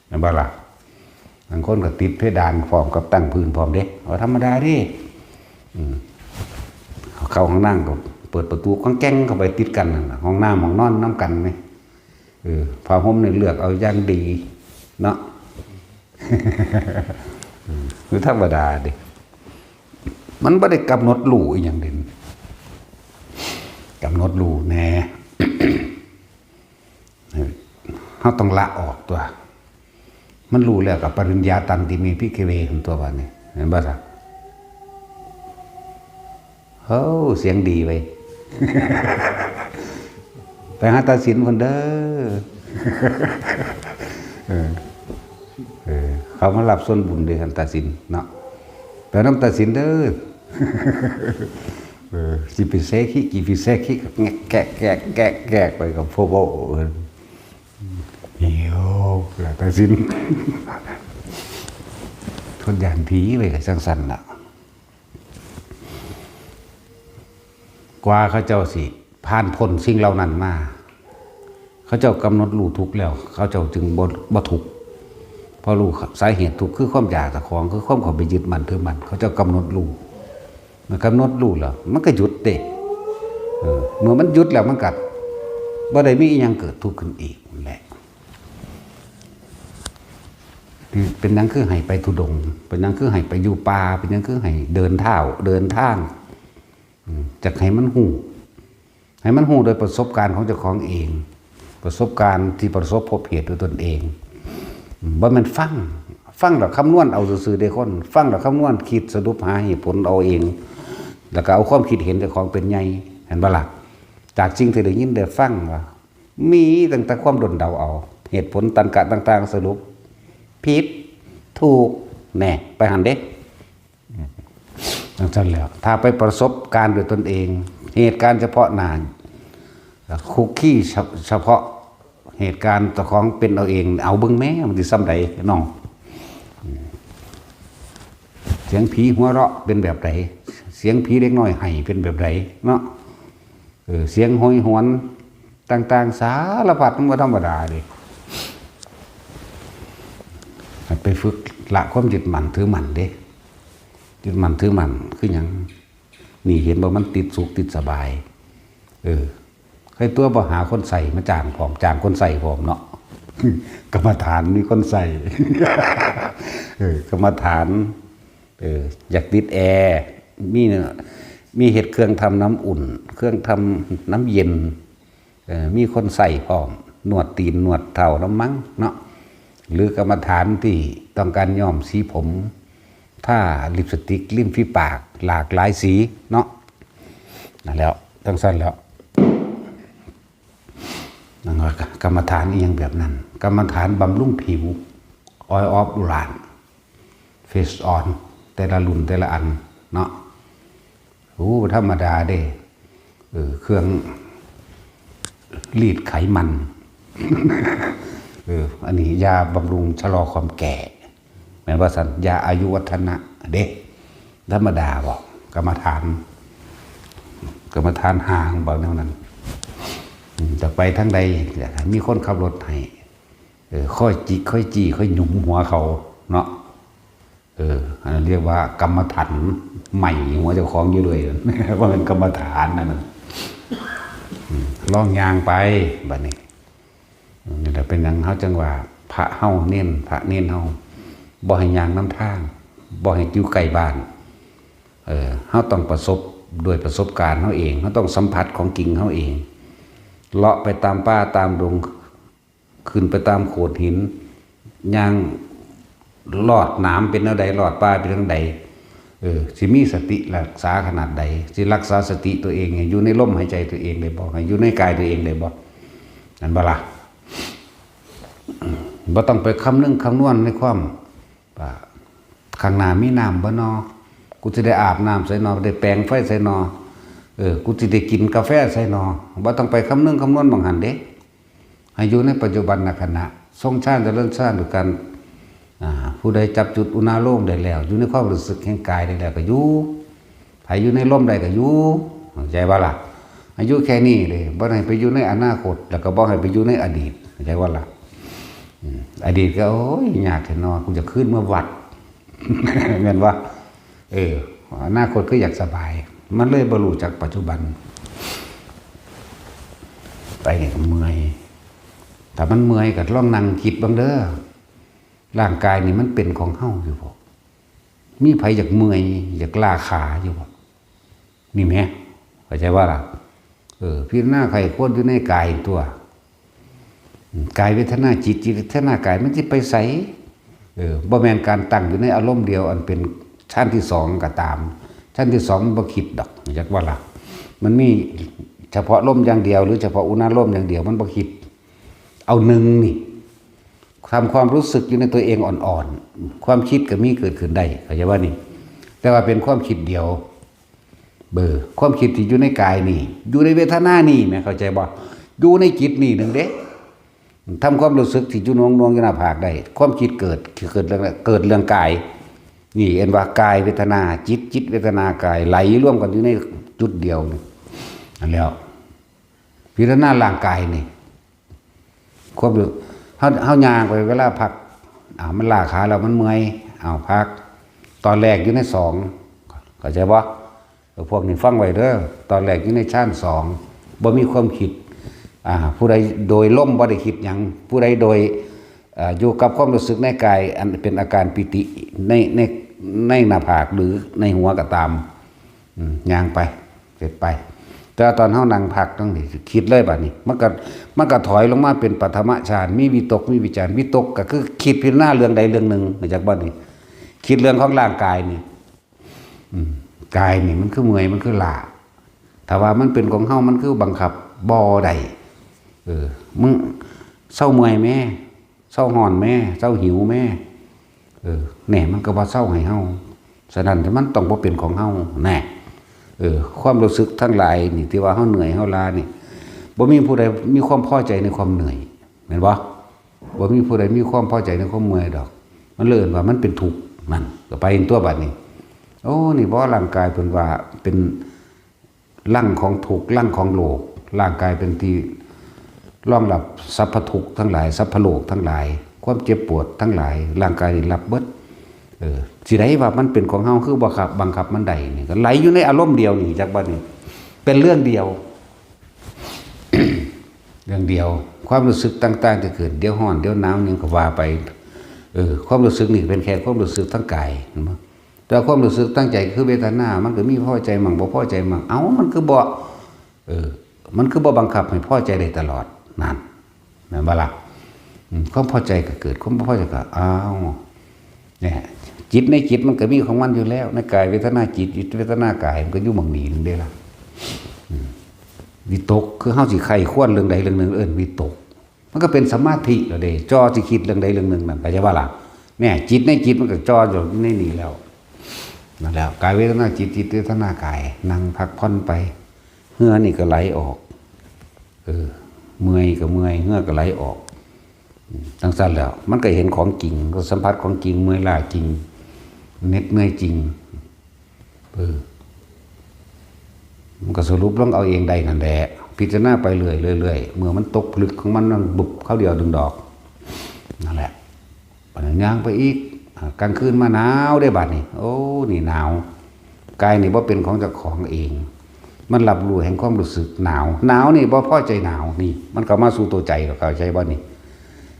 แม่นบ่ล่ะ บางคนก็ติดเพดานพร้อมกับตั้งพื้นพร้อมเด้ เอาธรรมดาเด้ อืม เข้าห้องน้ำก็เปิดประตูก้องแก้งเข้าไปติดกันนั่นล่ะ ห้องน้ำห้องนอนนำกันนี่ เออ ผ้าห่มนี่เลือกเอาอย่างดีเนาะ อืม คือธรรมดาเด้ มันบ่ได้กำหนดรู้อีหยังเด่น กำหนดรู้แหน่ เฮาต้องละออกตั๊ว มันรู้แล้วก็ ปริญญาตันติเม ภิกขเว หั่นตั๊ว บาดนี้ เห็นบ่ซะ โอ้ เสียงดีเว้ย ไปหาตัดสินพุ้นเด้อ เออ เออ เขามารับส่วนบุญเด้ คันตัดสินเนาะ ไปนำตัดสินเด้อ เออ สิไปแซะขี้ กี่ไปแซะขี้ แงะแกะแกะแกะแกะไปกับพวกโบ้ เออ เหี่ยว แล้วตัดสิน คนย่านผีไปก็จั่งซั่นล่ะ กว่าเขาเจ้าสิผ่านพ้นสิ่งเหล่านั้นมา เขาเจ้ากำหนดรู้ทุกข์แล้ว เขาเจ้าจึงบ่บ่ทุกข์ เพราะรู้สาเหตุทุกข์คือความอยากเจ้าของ คือความเข้าไปยึดมั่นถือมั่น เขาเจ้ากำหนดรู้ มันกำหนดรู้แล้ว มันก็หยุดเด้ เออ เมื่อมันหยุดแล้วมันก็บ่ได้มีอิหยังเกิดทุกข์ขึ้นอีกนั่นแหละ เป็นหยังคือให้ไปธุดงค์ เป็นหยังคือให้ไปอยู่ป่า เป็นหยังคือให้เดินเท้า เดินทาง อืม จักให้มันฮู้ ให้มันฮู้โดยประสบการณ์ของเจ้าของเอง ประสบการณ์ที่ประสบพบเหตุด้วยตนเอง อืม บ่แม่นฟัง ฟังแล้วคำนวณเอาซื่อๆเด้คน ฟังแล้วคำนวณคิดสรุปหาเหตุผลเอาเอง แล้วก็เอาความคิดเห็นเจ้าของเป็นใหญ่ เห็นบ่ล่ะ จากสิ่งที่ได้ยินได้ฟังว่า มีตั้งแต่ความด้นเดาเอา เหตุผลตรรกะต่างๆ สรุป ผิด ถูก แน่ ไปหั่นเด้ จั่งซั่นแล้ว ถ้าไปประสบการณ์ด้วยตนเอง เหตุการณ์เฉพาะหน้า คุกคีเฉ เฉพาะเหตุการณ์เจ้าของเป็นเอาเอง เอาเบิ่งแหม มันสิส่ำใดน้อง เสียงผีหัวเราะเป็นแบบใด เสียงผีเด็กน้อยไห้เป็นแบบใดเนาะ เออ เสียงโหยหวนต่างๆ สารพัด มันบ่ธรรมดาเด้ ให้ไปฝึกละความยึดมั่นถือมั่นเด้ ยึดมั่นถือมั่นคือหยัง นี่เห็นบ่ มันติดสุขติดสบาย เออ ใครตัวบ่หาคนใส่มาจ้างพร้อม จ้างคนใส่พร้อมเนาะ กรรมฐานมีคนใส่ เออ กรรมฐาน เออ อยากติดแอร์ มี มีเฮ็ดเครื่องทำน้ำอุ่น เครื่องทำน้ำเย็น เอ่อ มีคนใส่พร้อม นวดตีนนวดเท้านำมั้งเนาะ หรือกรรมฐานที่ต้องการย้อมสีผม ทาลิปสติกริมฝีปากหลากหลายสีเนาะ นั่นแหล้ว จั่งซั่นแหล้ว นั่นว่ากรรมฐานอีหยังแบบนั้น กรรมฐานบำรุงผิว Oil of Uran Face On แต่ละรุ่นแต่ละอันเนาะ โอ้ ธรรมดาเด้ เออ เครื่องรีดไขมัน เออ อันนี้ยาบำรุงชะลอความแก่ แม่นว่าซั่น ยาอายุวัฒนะเด้ ธรรมดาบ่ กรรมฐาน กรรมฐานห่างบ่แนวนั้น อืม จะไปทางใด อยากให้มีคนขับรถให้ เออ ค่อยจิก ค่อยจี้ ค่อยหยุมหัวเขาเนาะ เออ อันนั้นเรียกว่ากรรมฐานใหม่หัวเจ้าของอยู่เลย ว่าเป็นกรรมฐานนั่นน่ะ อืม ลองย่างไป บัดนี้ นี่แหละเป็นหยังเฮาจั่งว่า พระเฮาเณร พระเณรเฮา บ่ให้ย่างนำทาง บ่ให้อยู่ใกล้บ้าน เออ เฮาต้องประสบด้วยประสบการณ์เฮาเอง เฮาต้องสัมผัสของจริงเฮาเอง เลาะไปตามป่าตามดง ขึ้นไปตามโขดหิน ย่างลอดหนามเป็นแนวใด ลอดป่าเป็นทางใด เออ สิมีสติรักษาขนาดใด สิรักษาสติตัวเองให้อยู่ในลมหายใจตัวเองได้บ่ ให้อยู่ในกายตัวเองได้บ่ นั่นบ่ล่ะ บ่ต้องไปคำนึงคำนวณในความว่า ข้างหน้ามีน้ำบ่นอ กูสิได้อาบน้ำไสนอ ได้แปรงไฟไสนอ เออ กูสิได้กินกาแฟไสนอ บ่ต้องไปคำนึงคำนวณหม่องหั้นเด้ ให้อยู่ในปัจจุบันขณะ ทรงฌานเจริญฌานด้วยกัน อ่า ผู้ใดจับจุดอุณาโลมได้แล้ว อยู่ในความรู้สึกแห่งกายได้แล้วก็อยู่ ไผอยู่ในลมได้ก็อยู่ เข้าใจบ่ล่ะ ให้อยู่แค่นี้เลย บ่ให้ไปอยู่ในอนาคต แล้วก็บ่ให้ไปอยู่ในอดีต เข้าใจบ่ล่ะ อืม อดีตก็ โอ้ย ยากแท้เนาะ กูจะคืนมาวัด แม่นบ่ เออ อนาคตคืออยากสบาย มันเลยบ่รู้จักปัจจุบัน ไปนี่ก็เมื่อย ถ้ามันเมื่อยก็ลองนั่งคิดเบิ่งเด้อ ร่างกายนี่มันเป็นของเฮาอยู่บ่ มีไผอยากเมื่อย อยากล้าขาอยู่บ่ นี่แหม เข้าใจบ่ล่ะ เออ พิจารณาไข้ควรอยู่ในกายตัว อืม กายเวทนาจิต จิตเวทนากาย มันสิไปไส เออ บ่แม่นการตั้งอยู่ในอารมณ์เดียว อันเป็นฌานที่สองก็ตาม ฌานที่สองมันบ่คิดดอก จักว่าล่ะ มันมีเฉพาะลมอย่างเดียว หรือเฉพาะอุณาโลมอย่างเดียว มันบ่คิด เอาหนึ่งนี่ ทำความรู้สึกอยู่ในตัวเองอ่อนๆ ความคิดก็มีเกิดขึ้นได้ เข้าใจว่านี่ แต่ว่าเป็นความคิดเดียว เบอร์ ความคิดที่อยู่ในกายนี่ อยู่ในเวทนานี่แหม เข้าใจบ่ อยู่ในจิตนี่หนึ่งเด้ ทำความรู้สึกที่อยู่หน่วงๆ อยู่หน้าผากได้ ความคิดเกิด เกิดเรื่อง เกิดเรื่องกาย นี่เอิ้นว่ากายเวทนาจิต จิตเวทนากายไหลรวมกันอยู่ในจุดเดียวนี่ อันแล้วพิจารณาร่างกายนี่ ความรู้ เฮา เฮาย่างไปเวลาพัก อ่า มันล้าขาแล้วมันเมื่อย เอาพัก ตอนแรกอยู่ในสอง เข้าใจบ่ เออ พวกนี้ฟังไว้เด้อ ตอนแรกอยู่ในฌานสอง บ่มีความคิด อ่า ผู้ใดโดยลมบ่ได้คิดหยัง ผู้ใดโดย อ่า อยู่กับความรู้สึกในกาย อันเป็นอาการปีติ ใน ใน ในหน้าผากหรือในหัวก็ตาม อืม ย่างไป เสร็จไป แต่ตอนเฮานั่งพักตรงนี้ คิดเลยบัดนี้ มันก็ มันก็ถอยลงมาเป็นปฐมฌาน มีวิตก มีวิจาร วิตกก็คือคิดพิจารณาเรื่องใดเรื่องหนึ่ง มาจากบัดนี้ คิดเรื่องของร่างกายนี่ อืม กายนี่มันคือเมื่อย มันคือล้า ถ้าว่ามันเป็นของเฮา มันคือบังคับบ่ได้ เออ มึงเซาเมื่อยแม่ เซาฮ้อนแม่ เซาหิวแม่ เออ แน่ มันก็บ่เซาให้เฮา ฉะนั้นมันต้องบ่เป็นของเฮา แน่ เออ ความรู้สึกทั้งหลายนี่ ที่ว่าเฮาเหนื่อย เฮาล้านี่ บ่มีผู้ใดมีความพอใจในความเหนื่อย แม่นบ่ บ่มีผู้ใดมีความพอใจในความเมื่อยดอก มันเลยเอิ้นว่ามันเป็นทุกข์ นั่น ก็ไปตัวบัดนี้ โอ้ นี่บ่ ร่างกายเพิ่นว่าเป็นรังของทุกข์ รังของโรค ร่างกายเป็นที่รองรับสรรพทุกข์ทั้งหลาย สรรพโรคทั้งหลาย ความเจ็บปวดทั้งหลาย ร่างกายนี่รับเบิด เออ สิได้ว่ามันเป็นของเฮา คือบังคับ บังคับมันได้นี่ ก็ไหลอยู่ในอารมณ์เดียวนี่ จักบัดนี้ เป็นเรื่องเดียว เรื่องเดียว ความรู้สึกต่างๆ จะเกิด เดี๋ยวฮ้อน เดี๋ยวหนาว หยังก็ว่าไป เออ ความรู้สึกนี่เป็นแค่ความรู้สึกทางกาย เห็นบ่ แต่ความรู้สึกทางใจคือเวทนา มันก็มีพอใจมั่ง บ่พอใจมั่ง เอ้า มันคือบ่ เออ มันคือบ่บังคับให้พอใจได้ตลอด นั่น แม่นบ่ล่ะ อืม ความพอใจก็เกิด ความบ่พอใจก็ อ้าว เนี่ย จิตในจิตมันก็มีของมันอยู่แล้ว ในกายเวทนาจิต จิตเวทนากาย มันก็อยู่หม่องนี้นึงเด้ล่ะ อืม วิตก คือเฮาสิใคร่ครวญเรื่องใดเรื่องหนึ่ง เอิ้นวิตก มันก็เป็นสมาธิแล้วเด้ จ่อสิคิดเรื่องใดเรื่องหนึ่งนั่น เข้าใจบ่ล่ะ เนี่ย จิตในจิตมันก็จ่ออยู่ในนี่แล้ว นั่นแหละ กายเวทนาจิต จิตเวทนากาย นั่งพักผ่อนไป เหงื่อนี่ก็ไหลออก เออ เมื่อยก็เมื่อย เหงื่อก็ไหลออก อืม จั่งซั้นแล้ว มันก็เห็นของจริง ก็สัมผัสของจริง เมื่อยล้าจริง เหน็ดเหนื่อยจริง เออ มันก็สรุปลงเอาเองได้นั่นแหละ พิจารณาไปเรื่อยๆ เรื่อยๆ เมื่อมันตกผลึกของมัน มันบุบเข้าเดียวดึงดอก นั่นแหละ บัดนี้ย่างไปอีก อ่า กลางคืนมาหนาวเด้บัดนี้ โอ้ นี่หนาว กายนี่บ่เป็นของเจ้าของเอง มันรับรู้แห่งความรู้สึกหนาว หนาวนี่บ่พอใจหนาว นี่ มันเข้ามาสู่ตัวใจ เข้าใจบ่นี่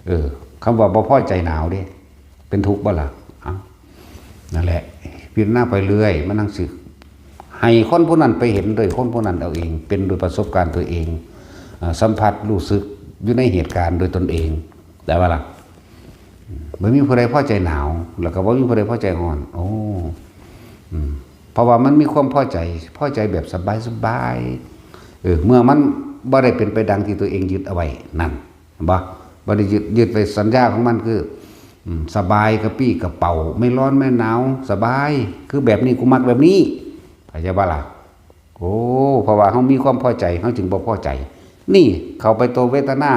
เออ คำว่าบ่พอใจหนาวเด้ เป็นทุกข์บ่ล่ะ เอ้า นั่นแหละ พิจารณาไปเรื่อย มันจั่งสิ ให้คนผู้นั้นไปเห็นโดยคนผู้นั้นเอาเอง เป็นโดยประสบการณ์ตัวเอง อ่า สัมผัสรู้สึกอยู่ในเหตุการณ์โดยตนเอง ได้บ่ล่ะ บ่มีผู้ใดพอใจหนาว แล้วก็บ่มีผู้ใดพอใจร้อน โอ้ อืม เพราะว่ามันมีความพอใจ พอใจแบบสบายๆ เออ เมื่อมันบ่ได้เป็นไปดังที่ตัวเองยึดเอาไว้นั่น เห็นบ่ บ่ได้ยึด ยึดไปสัญญาของมันคือ อืม สบายกระปรี้กระเป๋า ไม่ร้อนไม่หนาว สบาย คือแบบนี้ กูมักแบบนี้ เข้าใจบ่ล่ะ โอ้ เพราะว่าเฮามีความพอใจ เฮาจึงบ่พอใจ นี่เข้าไปตัวเวทนา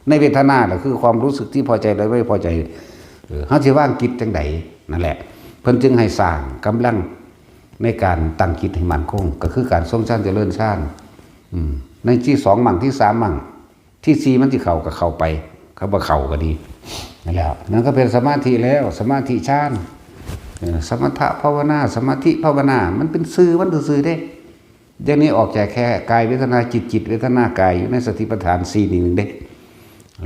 ในเวทนาน่ะคือความรู้สึกที่พอใจและไม่พอใจ เออ เฮาสิวางจิตจั่งใด นั่นแหละ เพิ่นจึงให้สร้างกำลังในการตั้งจิตให้มั่นคง ก็คือการทรงฌานเจริญฌาน อืม ในที่สองมั่ง ที่สามมั่ง ที่สี่มันสิเข้าก็เข้าไป เขาบ่เข้าก็ดี นั่นแหละ นั่นก็เป็นสมาธิแล้ว สมาธิฌาน เออ สมถะภาวนา สมาธิภาวนา มันเป็นชื่อมันซื่อๆ เด้ เดี๋ยวนี้ออกจากแค่กายเวทนาจิต จิตเวทนากาย อยู่ในสติปัฏฐานสี่นี่หนึ่งเด้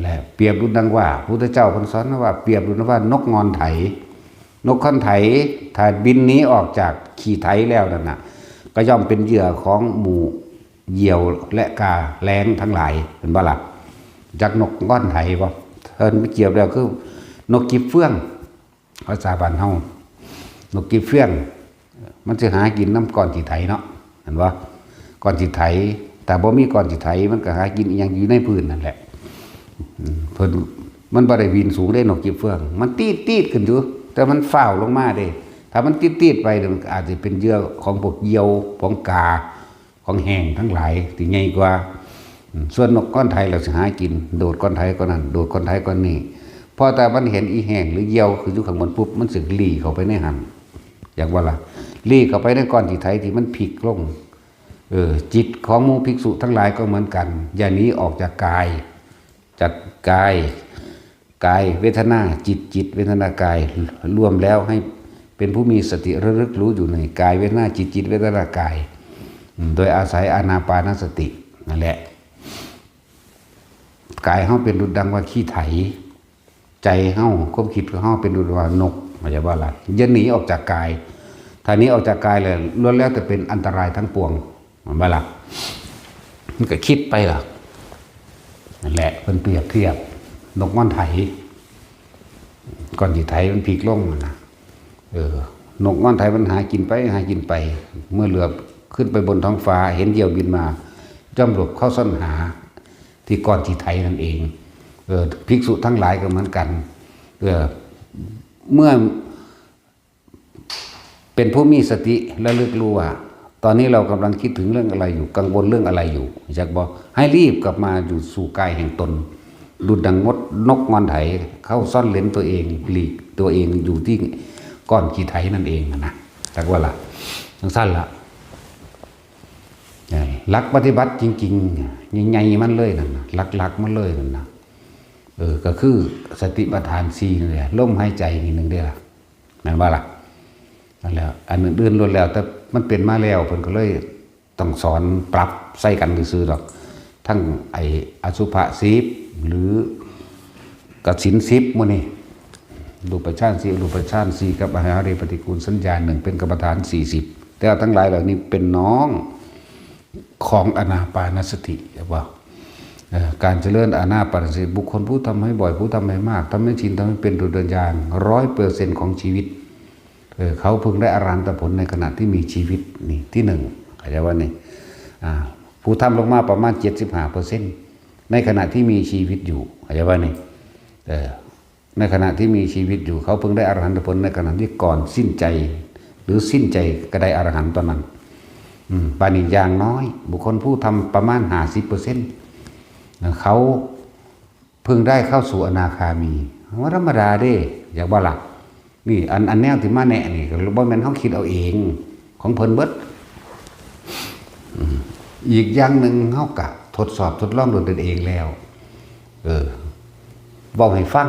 และเปรียบดุจดังว่า พุทธเจ้าเพิ่นสอนว่า เปรียบดุจดังว่านกง่อนไถ นกง่อนไถ ถ้าบินหนีออกจากขี้ไถแล้วนั่นน่ะ ก็ย่อมเป็นเหยื่อของหมู่เหยี่ยวและกาแร้งทั้งหลาย เห็นบ่ล่ะ จักนกง่อนไถบ่ เพิ่นเปรียบแล้วคือนกกิบเฟื่อง ภาษาบ้านเฮา นกกิบเฟื่อง มันสิหากินนำก้อนขี้ไถเนาะ เห็นบ่ ก้อนขี้ไถ ถ้าบ่มีก้อนขี้ไถ มันก็หากินอิหยังอยู่ในพื้นนั่นแหละ อืม เพิ่น มันบ่ได้บินสูงเด้ นกกิบเฟื่อง มันตีดๆ ขึ้นอยู่ แต่มันฟ้าวลงมาเด้ ถ้ามันตีดๆ ไปเนี่ย มันก็อาจจะเป็นเหยื่อของพวกเหยี่ยว ของกา ของแฮงทั้งหลายที่ใหญ่กว่า อืม ส่วนนกก้อนไถเราสิหากิน โดดก้อนไถก้อนนั้น โดดก้อนไถก้อนนี้ พอแต่มันเห็นอีแฮงหรือเหยี่ยวคืออยู่ข้างบนปุ๊บ มันสิหลีเข้าไปในหั่น อยากว่าล่ะ ลีเข้าไปในก้อนขี้ไถที่มันพลิกลง เออ จิตของหมู่ภิกษุทั้งหลายก็เหมือนกัน อย่าหนีออกจากกาย จากกาย กายเวทนาจิต จิตเวทนากาย รวมแล้วให้เป็นผู้มีสติระลึกรู้อยู่ในกายเวทนาจิต จิตเวทนากาย อืม โดยอาศัยอานาปานสตินั่นแหละ กายเฮาเป็นดุจดังว่าขี้ไถ ใจเฮา ความคิดของเฮาเป็นดุจว่านก เข้าใจบ่ล่ะ อย่าหนีออกจากกาย ถ้าหนีออกจากกายแล้ว ล้วนแล้วแต่เป็นอันตรายทั้งปวง แม่นบ่ล่ะ มันก็คิดไปล่ะ นั่นแหละ เพิ่นเปรียบเทียบ นกง่อนไถ ก้อนขี้ไถมันพลิกลงนั่นนะ เออ นกง่อนไถมันหากินไป หากินไป เมื่อเหลือบขึ้นไปบนท้องฟ้า เห็นเยี่ยวบินมา ย่อมหลบเข้าซ่อนหา ที่ก้อนขี้ไถนั่นเอง เออ ภิกษุทั้งหลายก็เหมือนกัน เออ เมื่อ เป็นผู้มีสติระลึกรู้ว่า ตอนนี้เรากำลังคิดถึงเรื่องอะไรอยู่ กังวลเรื่องอะไรอยู่ อยากบอกให้รีบกลับมาอยู่สู่กายแห่งตน ดุจดังมดนกง่อนไถ เข้าซ่อนเร้นตัวเอง หลีกตัวเองอยู่ที่ก้อนขี้ไถนั่นเองนะ จักว่าล่ะ จังซั่นล่ะ หลักปฏิบัติจริงๆ ใหญ่ๆ มันเลยนั่นน่ะ หลักๆ มันเลยนั่นน่ะ เออ ก็คือสติปัฏฐานสี่นี่แหละ ลมหายใจนี่หนึ่งเด้อล่ะ แม่นบ่ล่ะ นั่นแหละ อันอื่นๆ ล้วนแล้วแต่มันเป็นมาแล้ว เพิ่นก็เลยต้องสอนปรับใส่กันซื่อๆ ดอก ทั้งไอ้อสุภะสิบ หรือ กสิณสิบ หมู่นี่ รูปฌานสี่ อรูปฌานสี่ กับอหาริปฏิกูลสัญญาหนึ่ง เป็นกรรมฐานสี่สิบ แต่ว่าทั้งหลายเหล่านี้เป็นน้องของอานาปานสติ เห็นบ่ เอ่อ การเจริญอานาปานสติ บุคคลผู้ทำให้บ่อย ผู้ทำให้มาก ทำให้ชิน ทำให้เป็นดุจดังยาง ร้อยเปอร์เซ็นต์ ของชีวิต เออ เขาพึงได้อรหันตผลในขณะที่มีชีวิต นี่ที่หนึ่ง เข้าใจว่านี่ อ่า ผู้ทำลงมาประมาณ เจ็ดสิบห้าเปอร์เซ็นต์ ในขณะที่มีชีวิตอยู่ เข้าใจว่านี่ เออ ในขณะที่มีชีวิตอยู่ เขาพึงได้อรหันตผลในขณะที่ก่อนสิ้นใจ หรือสิ้นใจก็ได้อรหันต์ตอนนั้น อืม บาดนี้อย่างน้อย บุคคลผู้ทำประมาณ ห้าสิบเปอร์เซ็นต์ เขาพึงได้เข้าสู่อนาคามี ว่าธรรมดาเด้ อยากบ่ล่ะ นี่ อัน อันแนวที่มาแนะนี่ ก็บ่แม่นเฮาคิดเอาเอง ของเพิ่นเบิด อืม อีกอย่างหนึ่ง เฮากะทดสอบทดลองด้วยตนเองแล้ว เออ เว้าให้ฟัง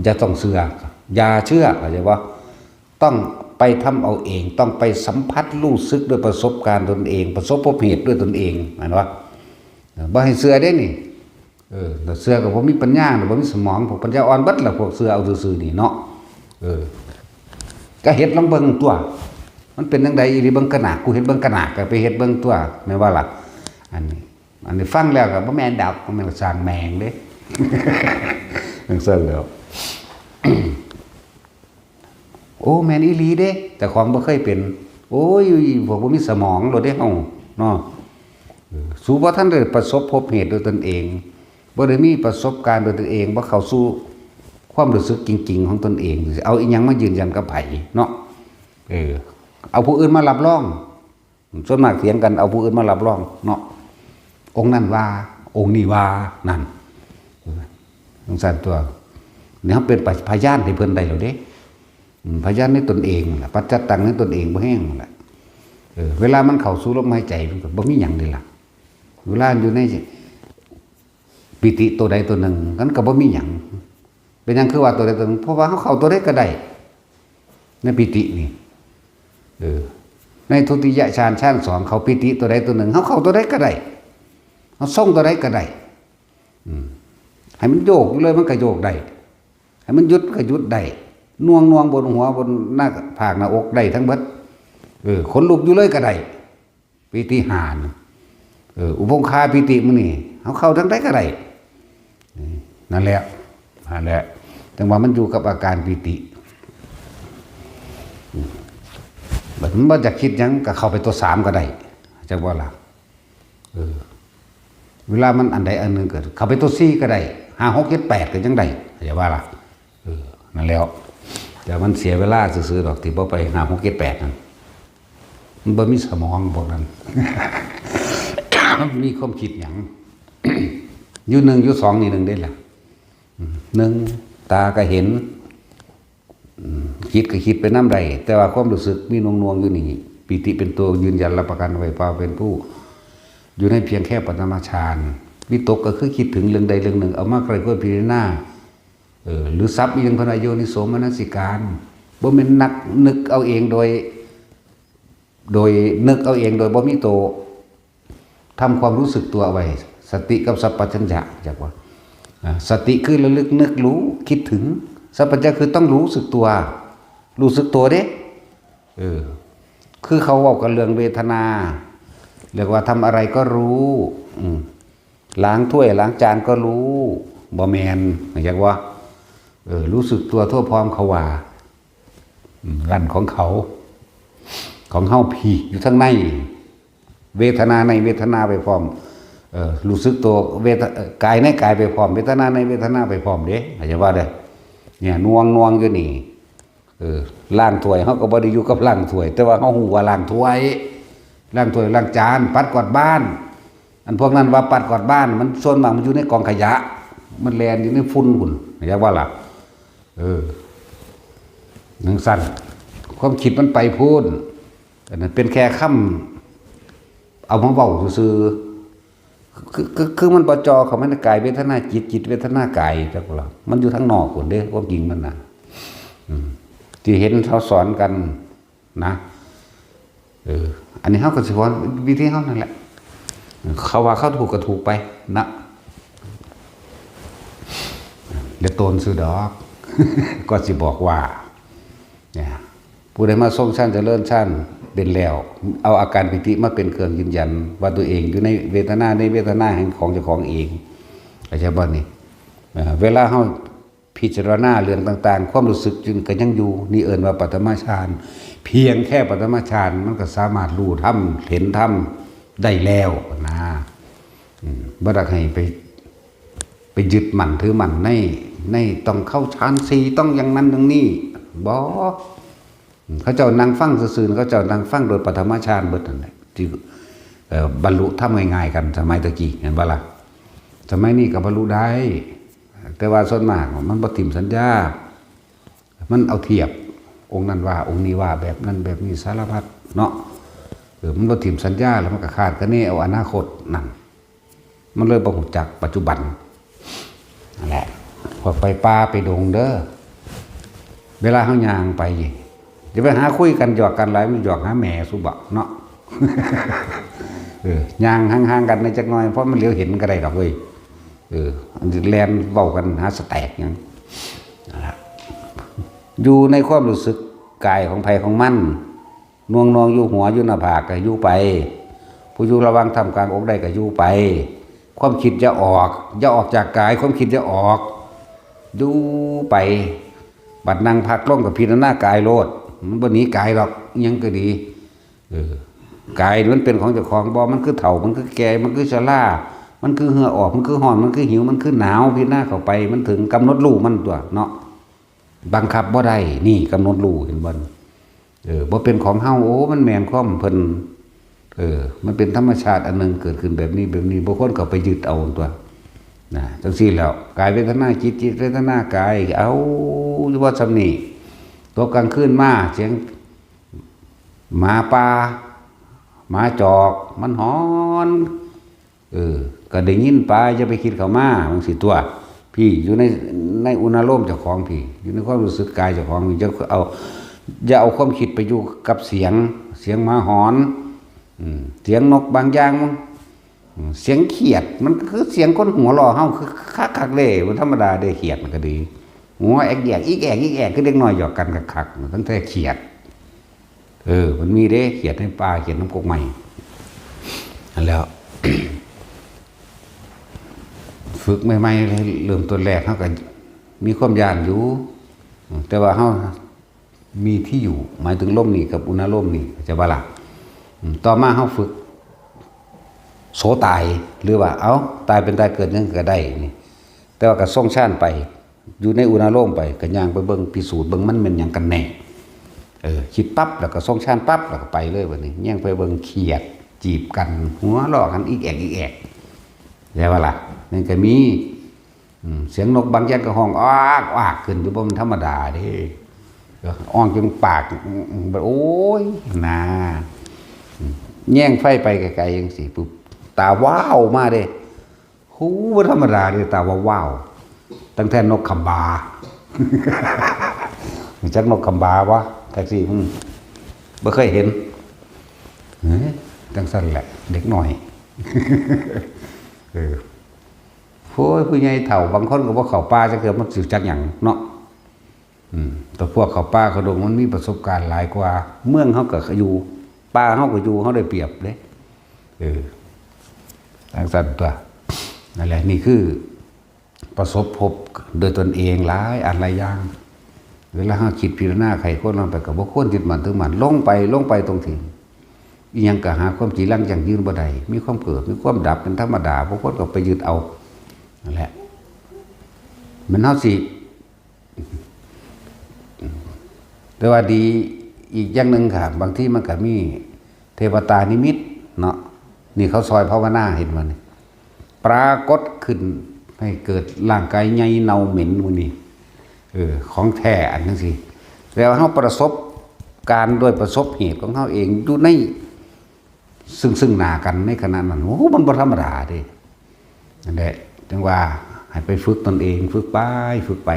อย่าต้องเชื่อ อย่าเชื่อ เข้าใจบ่ ต้องไปทำเอาเอง ต้องไปสัมผัสรู้สึกด้วยประสบการณ์ตนเอง ประสบพบเหตุด้วยตนเอง แม่นบ่ เออ บ่ให้เชื่อเด้นี่ เออ ถ้าเชื่อก็บ่มีปัญญา บ่มีสมอง พวกปัญญาอ่อนเบิดล่ะ พวกเชื่อเอาซื่อๆ นี่เนาะ เออ ก็เฮ็ดลองเบิ่งตั๊ว มันเป็นจั่งใด๋อีหลี เบิ่งกะหน้า กูเฮ็ดเบิ่งกะหน้า ก็ไปเฮ็ดเบิ่งตั๊ว แม่นบ่ล่ะ อันนี้ อันนี้ฟังแล้วก็บ่แม่นดอก บ่แม่นก็ช่างแม่งเด้ จั่งซั่นแหล้ว โอ้ แม่นอีหลีเด้ เจ้าของบ่เคยเป็น โอ้ย พวกบ่มีสมองโลดเด้เฮาเนาะ เออ สูบ่ทันได้ประสบพบเหตุด้วยตนเอง บ่ได้มีประสบการณ์ด้วยตนเอง บ่เข้าสู่ความรู้สึกจริงๆ ของตนเอง สิเอาอิหยังมายืนยันกับไผเนาะ เออ เอาผู้อื่นมารับรอง ส่วนมากเถียงกันเอาผู้อื่นมารับรองเนาะ องค์นั้นว่า องค์นี้ว่า นั่น เออ จั่งซั่นตั๊ว นี่เฮาเป็นพยานให้เพิ่นได้แล้วเด้ อืม พยานในตนเองล่ะ ปัจจัตตังในตนเองบ่แฮงล่ะ เออ เวลามันเข้าสู่ลมหายใจมันก็บ่มีหยังเด้ล่ะ เวลาอยู่ในปีติตัวใดตัวหนึ่ง มันก็บ่มีหยัง เป็นหยังคือว่าตัวใดตัวหนึ่ง เพราะว่าเฮาเข้าตัวใดก็ได้ ในปีตินี่ เออ ในทุติยฌาน ฌานสอง เข้าปีติตัวใดตัวหนึ่ง เฮาเข้าตัวใดก็ได้ เฮาทรงตัวใดก็ได้ อืม ให้มันโยกอยู่เลยมันก็โยกได้ ให้มันหยุดก็หยุดได้ หน่วงๆ บนหัว บนหน้าผากหน้าอกได้ทั้งเบิด เออ ขนลุกอยู่เลยก็ได้ ปีติห้านี่ เออ อุปคาปีติหมู่นี่ เฮาเข้าทางใดก็ได้ นี่ นั่นแหละ นั่นแหละ จั่งว่ามันอยู่กับอาการปีติ อืม บัดมันบ่อยากคิดหยังก็เข้าไปตัวสามก็ได้ จักบ่ล่ะ เออ เวลามันอันใดอันหนึ่งเกิด เข้าไปตัวสี่ก็ได้ ห้า หก เจ็ด แปด ก็ยังได้ เข้าใจบ่ล่ะ เออ นั่นแหล้ว แต่มันเสียเวลาซื่อๆ ดอก ที่บ่ไป ห้า หก เจ็ด แปด นั่น มันบ่มีสมองพวกนั้น มันมีความคิดหยัง อยู่หนึ่ง อยู่สอง นี่หนึ่งเด้ล่ะ อืม หนึ่ง ตาก็เห็น อืม คิดก็คิดไปนำได้ แต่ว่าความรู้สึกมีหน่วงๆอยู่นี่ ปีติเป็นตัวยืนยันรับประกันไว้ว่าเป็นผู้ อยู่ในเพียงแค่ปฐมฌาน วิตกก็คือคิดถึงเรื่องใดเรื่องหนึ่ง เอามาใคร่ครวญพิจารณา เออ หรือศัพท์อีหยังเพิ่นว่าโยนิโสมนสิการ บ่แม่นนักนึกเอาเองโดย โดยนึกเอาเองโดยบ่มีตัว ทำความรู้สึกตัวไว้ สติกับสัมปชัญญะ จักว่า อ่า สติคือระลึกนึกรู้คิดถึง สัมปชัญญะคือต้องรู้สึกตัว รู้สึกตัวเด้ เออ คือเขาเว้ากันเรื่องเวทนา เรียกว่าทำอะไรก็รู้ อืม ล้างถ้วยล้างจานก็รู้ บ่แม่น จักว่า เออ รู้สึกตัวทั่วพร้อมเขาว่า อืม ลั่นของเขา ของเฮาพีกอยู่ทางใน เวทนาในเวทนาไปพร้อม เออ รู้สึกตัวเวท- เอ่อกายในกายไปพร้อม เวทนาในเวทนาไปพร้อมเด้ เข้าใจว่าเด้อ เนี่ย หน่วงๆอยู่นี่ เออ ล้างถ้วย เฮาก็บ่ได้อยู่กับล้างถ้วย แต่ว่าเฮาฮู้ว่าล้างถ้วย ล้างถ้วย ล้างจาน ปัดกวาดบ้าน อันพวกนั้นว่าปัดกวาดบ้าน มันส่วนมากมันอยู่ในกองขยะ มันแล่นอยู่ในฝุ่นพุ้น เข้าใจว่าล่ะ เออ จั่งซั้น ความคิดมันไปพู้น อันนั้นเป็นแค่คำเอามาเว้าซื่อๆ คือ- คือ- คือมันบ่จ่อเข้ามาในกายเวทนาจิต จิตเวทนากาย จักว่าล่ะ มันอยู่ทางนอกพุ้นเด้ ความจริงมันน่ะ อืม ที่เห็นเขาสอนกันนะ เออ อันนี้เฮาก็สิสอนวิธีเฮานั่นแหละ เขาว่าเขาถูกก็ถูกไปนะ เดี๋ยวโตนซื่อดอก ก็สิบอกว่า เนี่ย ผู้ใดมาทรงฌานเจริญฌานเป็นแล้ว เอาอาการปีติมาเป็นเครื่องยืนยัน ว่าตัวเองอยู่ในเวทนา ในเวทนาแห่งของเจ้าของเอง เข้าใจบ่นี่ เอ่อ เวลาเฮาพิจารณาเรื่องต่างๆ ความรู้สึกจึงก็ยังอยู่ นี่เอิ้นว่าปฐมฌาน เพียงแค่ปฐมฌานมันก็สามารถรู้ธรรม เห็นธรรมได้แล้วนะ อืม บ่ได้ให้ไป ไปยึดมั่นถือมั่นใน- ในต้องเข้าฌานสี่ ต้องอย่างนั้นอย่างนี้ บ่ เขาเจ้านั่งฟังซื่อๆ เขาเจ้านั่งฟังโดยปฐมฌานเบิดนั่นแหละ ที่ เอ่อ บรรลุธรรมง่ายๆ กัน สมัยตะกี้ เห็นบ่ล่ะ สมัยนี้ก็บรรลุได้ แต่ว่าส่วนมากมันบ่ถิ่มสัญญา มันเอาเทียบ องค์นั้นว่า องค์นี้ว่า แบบนั้นแบบนี้ สารพัดเนาะ เออ มันบ่ถิ่มสัญญา แล้วมันก็คาดคะเนเอาอนาคตนั่น มันเลยบ่รู้จักปัจจุบัน นั่นแหละ พวกไปป่าไปดงเด้อ เวลาเฮาย่างไป อย่าไปหาคุยกันหยอกกันหลาย มันหยอกหาแม่สุบ่เนาะ เออ ย่างห่างๆ กันในจักหน่อย เพราะมันเหลียวเห็นก็ได้ดอกเว้ย เออ อันแล่นเว้ากันหาสแต็กหยัง นั่นล่ะ อยู่ในความรู้สึกกายของไผของมัน หน่วงๆ อยู่หัวอยู่หน้าผากก็อยู่ไป ผู้อยู่ระหว่างท่ามกลางอกได้ก็อยู่ไป ความคิดอย่าออก อย่าออกจากกาย ความคิดอย่าออก อยู่ไป บัดนั่งพักลงก็พิจารณากายโลด มันบ่หนีกายดอก อิหยังก็ดี เออ กายมันเป็นของเจ้าของบ่ มันคือเฒ่า มันคือแก่ มันคือชรา มันคือเหงื่อออก มันคือร้อน มันคือหิว มันคือหนาว พิจารณาเข้าไป มันถึงกำหนดรู้มันตั๊วเนาะ บังคับบ่ได้ นี่กำหนดรู้ เห็นบ่ เออ บ่เป็นของเฮา โอ้ มันแม่นความเพิ่น เออ มันเป็นธรรมชาติอันหนึ่ง เกิดขึ้นแบบนี้แบบนี้ บ่ควรเข้าไปยึดเอาตั๊ว นะ จั่งซี้แล้ว กายเวทนาจิต จิตเวทนากาย เอาอยู่ว่าส่ำนี้ ตกกลางคืนมา เสียงหมาป่า หมาจอก มันหอน เออ ก็ได้ยินไป อย่าไปคิดเข้ามา จั่งซี้ตั๊ว พี้ อยู่ใน- ในอุณาโลมเจ้าของพี้ อยู่ในความรู้สึกกายเจ้าของพี้ อย่าเอา- อย่าเอาความคิดไปอยู่กับเสียง เสียงหมาหอน อืม เสียงนกบางอย่าง อืม เสียงเขียด มันก็คือเสียงคนหัวเราะเฮา คือคักๆ เด้ มันธรรมดาเด้ เขียดมันก็ดี หัวแอกแยก อีกแอก อีกแอก คือเด็กน้อยหยอกกันคักๆ ตั้งแต่เขียด เออ มันมีเด้ เขียดในป่า เขียดนำกกไม้ นั่นแหล้ว ฝึกใหม่ๆ เริ่มต้นแรกเฮาก็มีความย้านอยู่ แต่ว่าเฮามีที่อยู่ หมายถึงลมนี่กับอุณาโลมนี่ เข้าใจบ่ล่ะ อืม ต่อมาเฮาฝึก โสตาย หรือว่า เอ้า ตายเป็นตายเกิดหยังก็ได้นี่ แต่ว่าก็ทรงฌานไป อยู่ในอุณาโลมไป ก็ย่างไปเบิ่ง พิสูจน์เบิ่งมันแม่นหยังกันแน่ เออ คิดปั๊บ แล้วก็ทรงฌานปั๊บ แล้วก็ไปเลยบัดนี้ ย่างไปเบิ่งเขียด จีบกัน หัวเราะกัน อีกแอก อีกแอก เข้าใจบ่ล่ะ นั่นก็มี อืม เสียงนกบางอย่างก็ฮ้องอากอากขึ้นอยู่ บ่แม่นธรรมดาเด้ อ่องจังปาก โอ้ย นา แย่งไฟไปไกลๆจังสิปุ๊บ ตาว้าวมาเด้ หู บ่ธรรมดาเด้ ตาว้าวๆ ตั้งแต่นกขำบา รู้จักนกขำบาบ่ แท็กซี่ อืม บ่เคยเห็น เฮ้ย จังซั่นแหละ เด็กน้อย เออ โอ้ย ผู้ใหญ่เฒ่า บางคนก็บ่เข้าป่าจักเทื่อ มันสิจักหยังเนาะ อืม แต่พวกเข้าป่าเข้าดงมันมีประสบการณ์หลายกว่า เมืองเฮาก็อยู่ ป่าเฮาก็อยู่ เฮาได้เปรียบเด้ เออ จังซั่นตั๊ว นั่นแหละ นี่คือ ประสบพบโดยตนเองหลายอันหลายอย่าง เวลาเฮาคิดพิจารณาไขควรลงไป ก็บ่ควรยึดมั่นถือมั่น ลงไป ลงไปตรงที่ อิหยังก็หาความจีรังยั่งยืนบ่ได้ มีความเกิด มีความดับเป็นธรรมดา บ่ควรก็ไปยึดเอา นั่นแหละ มันเฮาสิ แต่ว่าดีอีกอย่างหนึ่งค่ะ บางทีมันก็มีเทวตานิมิตเนาะ นี่เขาซอยภาวนา เห็นบ่นี่ ปรากฏขึ้นให้เกิดร่างกายใหญ่เน่าเหม็นหมู่นี้ เออ ของแท้อันจังซี่ แล้วเฮาประสบการณ์โดยประสบเหตุของเฮาเองอยู่ใน ซึ่งซึ่งหน้ากันในขณะนั้น โอ้ มันบ่ธรรมดาเด้ นั่นแหละ จังว่าให้ไปฝึกตนเอง ฝึกไป ฝึกไป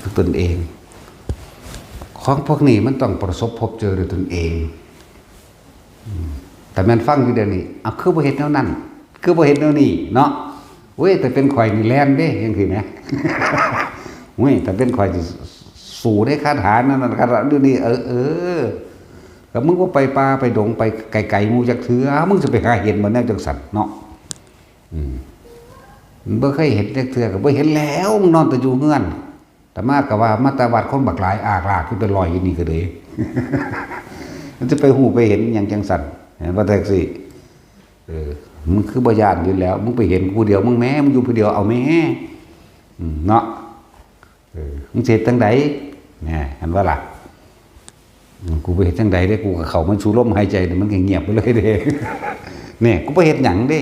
ฝึกตนเอง ของพวกนี้มันต้องประสบพบเจอด้วยตนเอง อืม แต่แม่นฟังอยู่เดี๋ยวนี้ เอา คือบ่เฮ็ดแนวนั้น คือบ่เฮ็ดแนวนี้เนาะ เว้ย แต่เป็นข่อยนี่แล่นเด้ จังซี่แหม เว้ย แต่เป็นข่อยสิสู้เด้ คาถานั่นน่ะ คาถาเดี๋ยวนี้ เออ เออ ก็มึงบ่ไปป่าไปดงไปไกลๆหมู่จักเทื่อ มึงสิไปหาเห็นบ่แนวจังซั่นเนาะ อืม มึงบ่เคยเห็นจักเทื่อก็บ่เห็นแล้ว มึงนอนแต่อยู่เฮือน อาตมาก็ว่ามาแต่วัดคนบักหลายอากลากอยู่แต่ลอยอยู่นี่ก็เลย มันจะไปฮู้ไปเห็นหยังจังซั่น เห็นบ่แท็กซี่ เออ มึงคือบ่ย้านอยู่แล้ว มึงไปเห็นกูผู้เดียว มึงแหม มึงอยู่ผู้เดียว เอาแหม อืม เนาะ เออ มึงสิเฮ็ดจั่งใด แหม หันว่าล่ะ อืม กูไปเฮ็ดจั่งใดเด้ กูก็เข้ามาสู่ลมหายใจนี่ มันก็เงียบไปเลยเด้ เนี่ย กูบ่เฮ็ดหยังเด้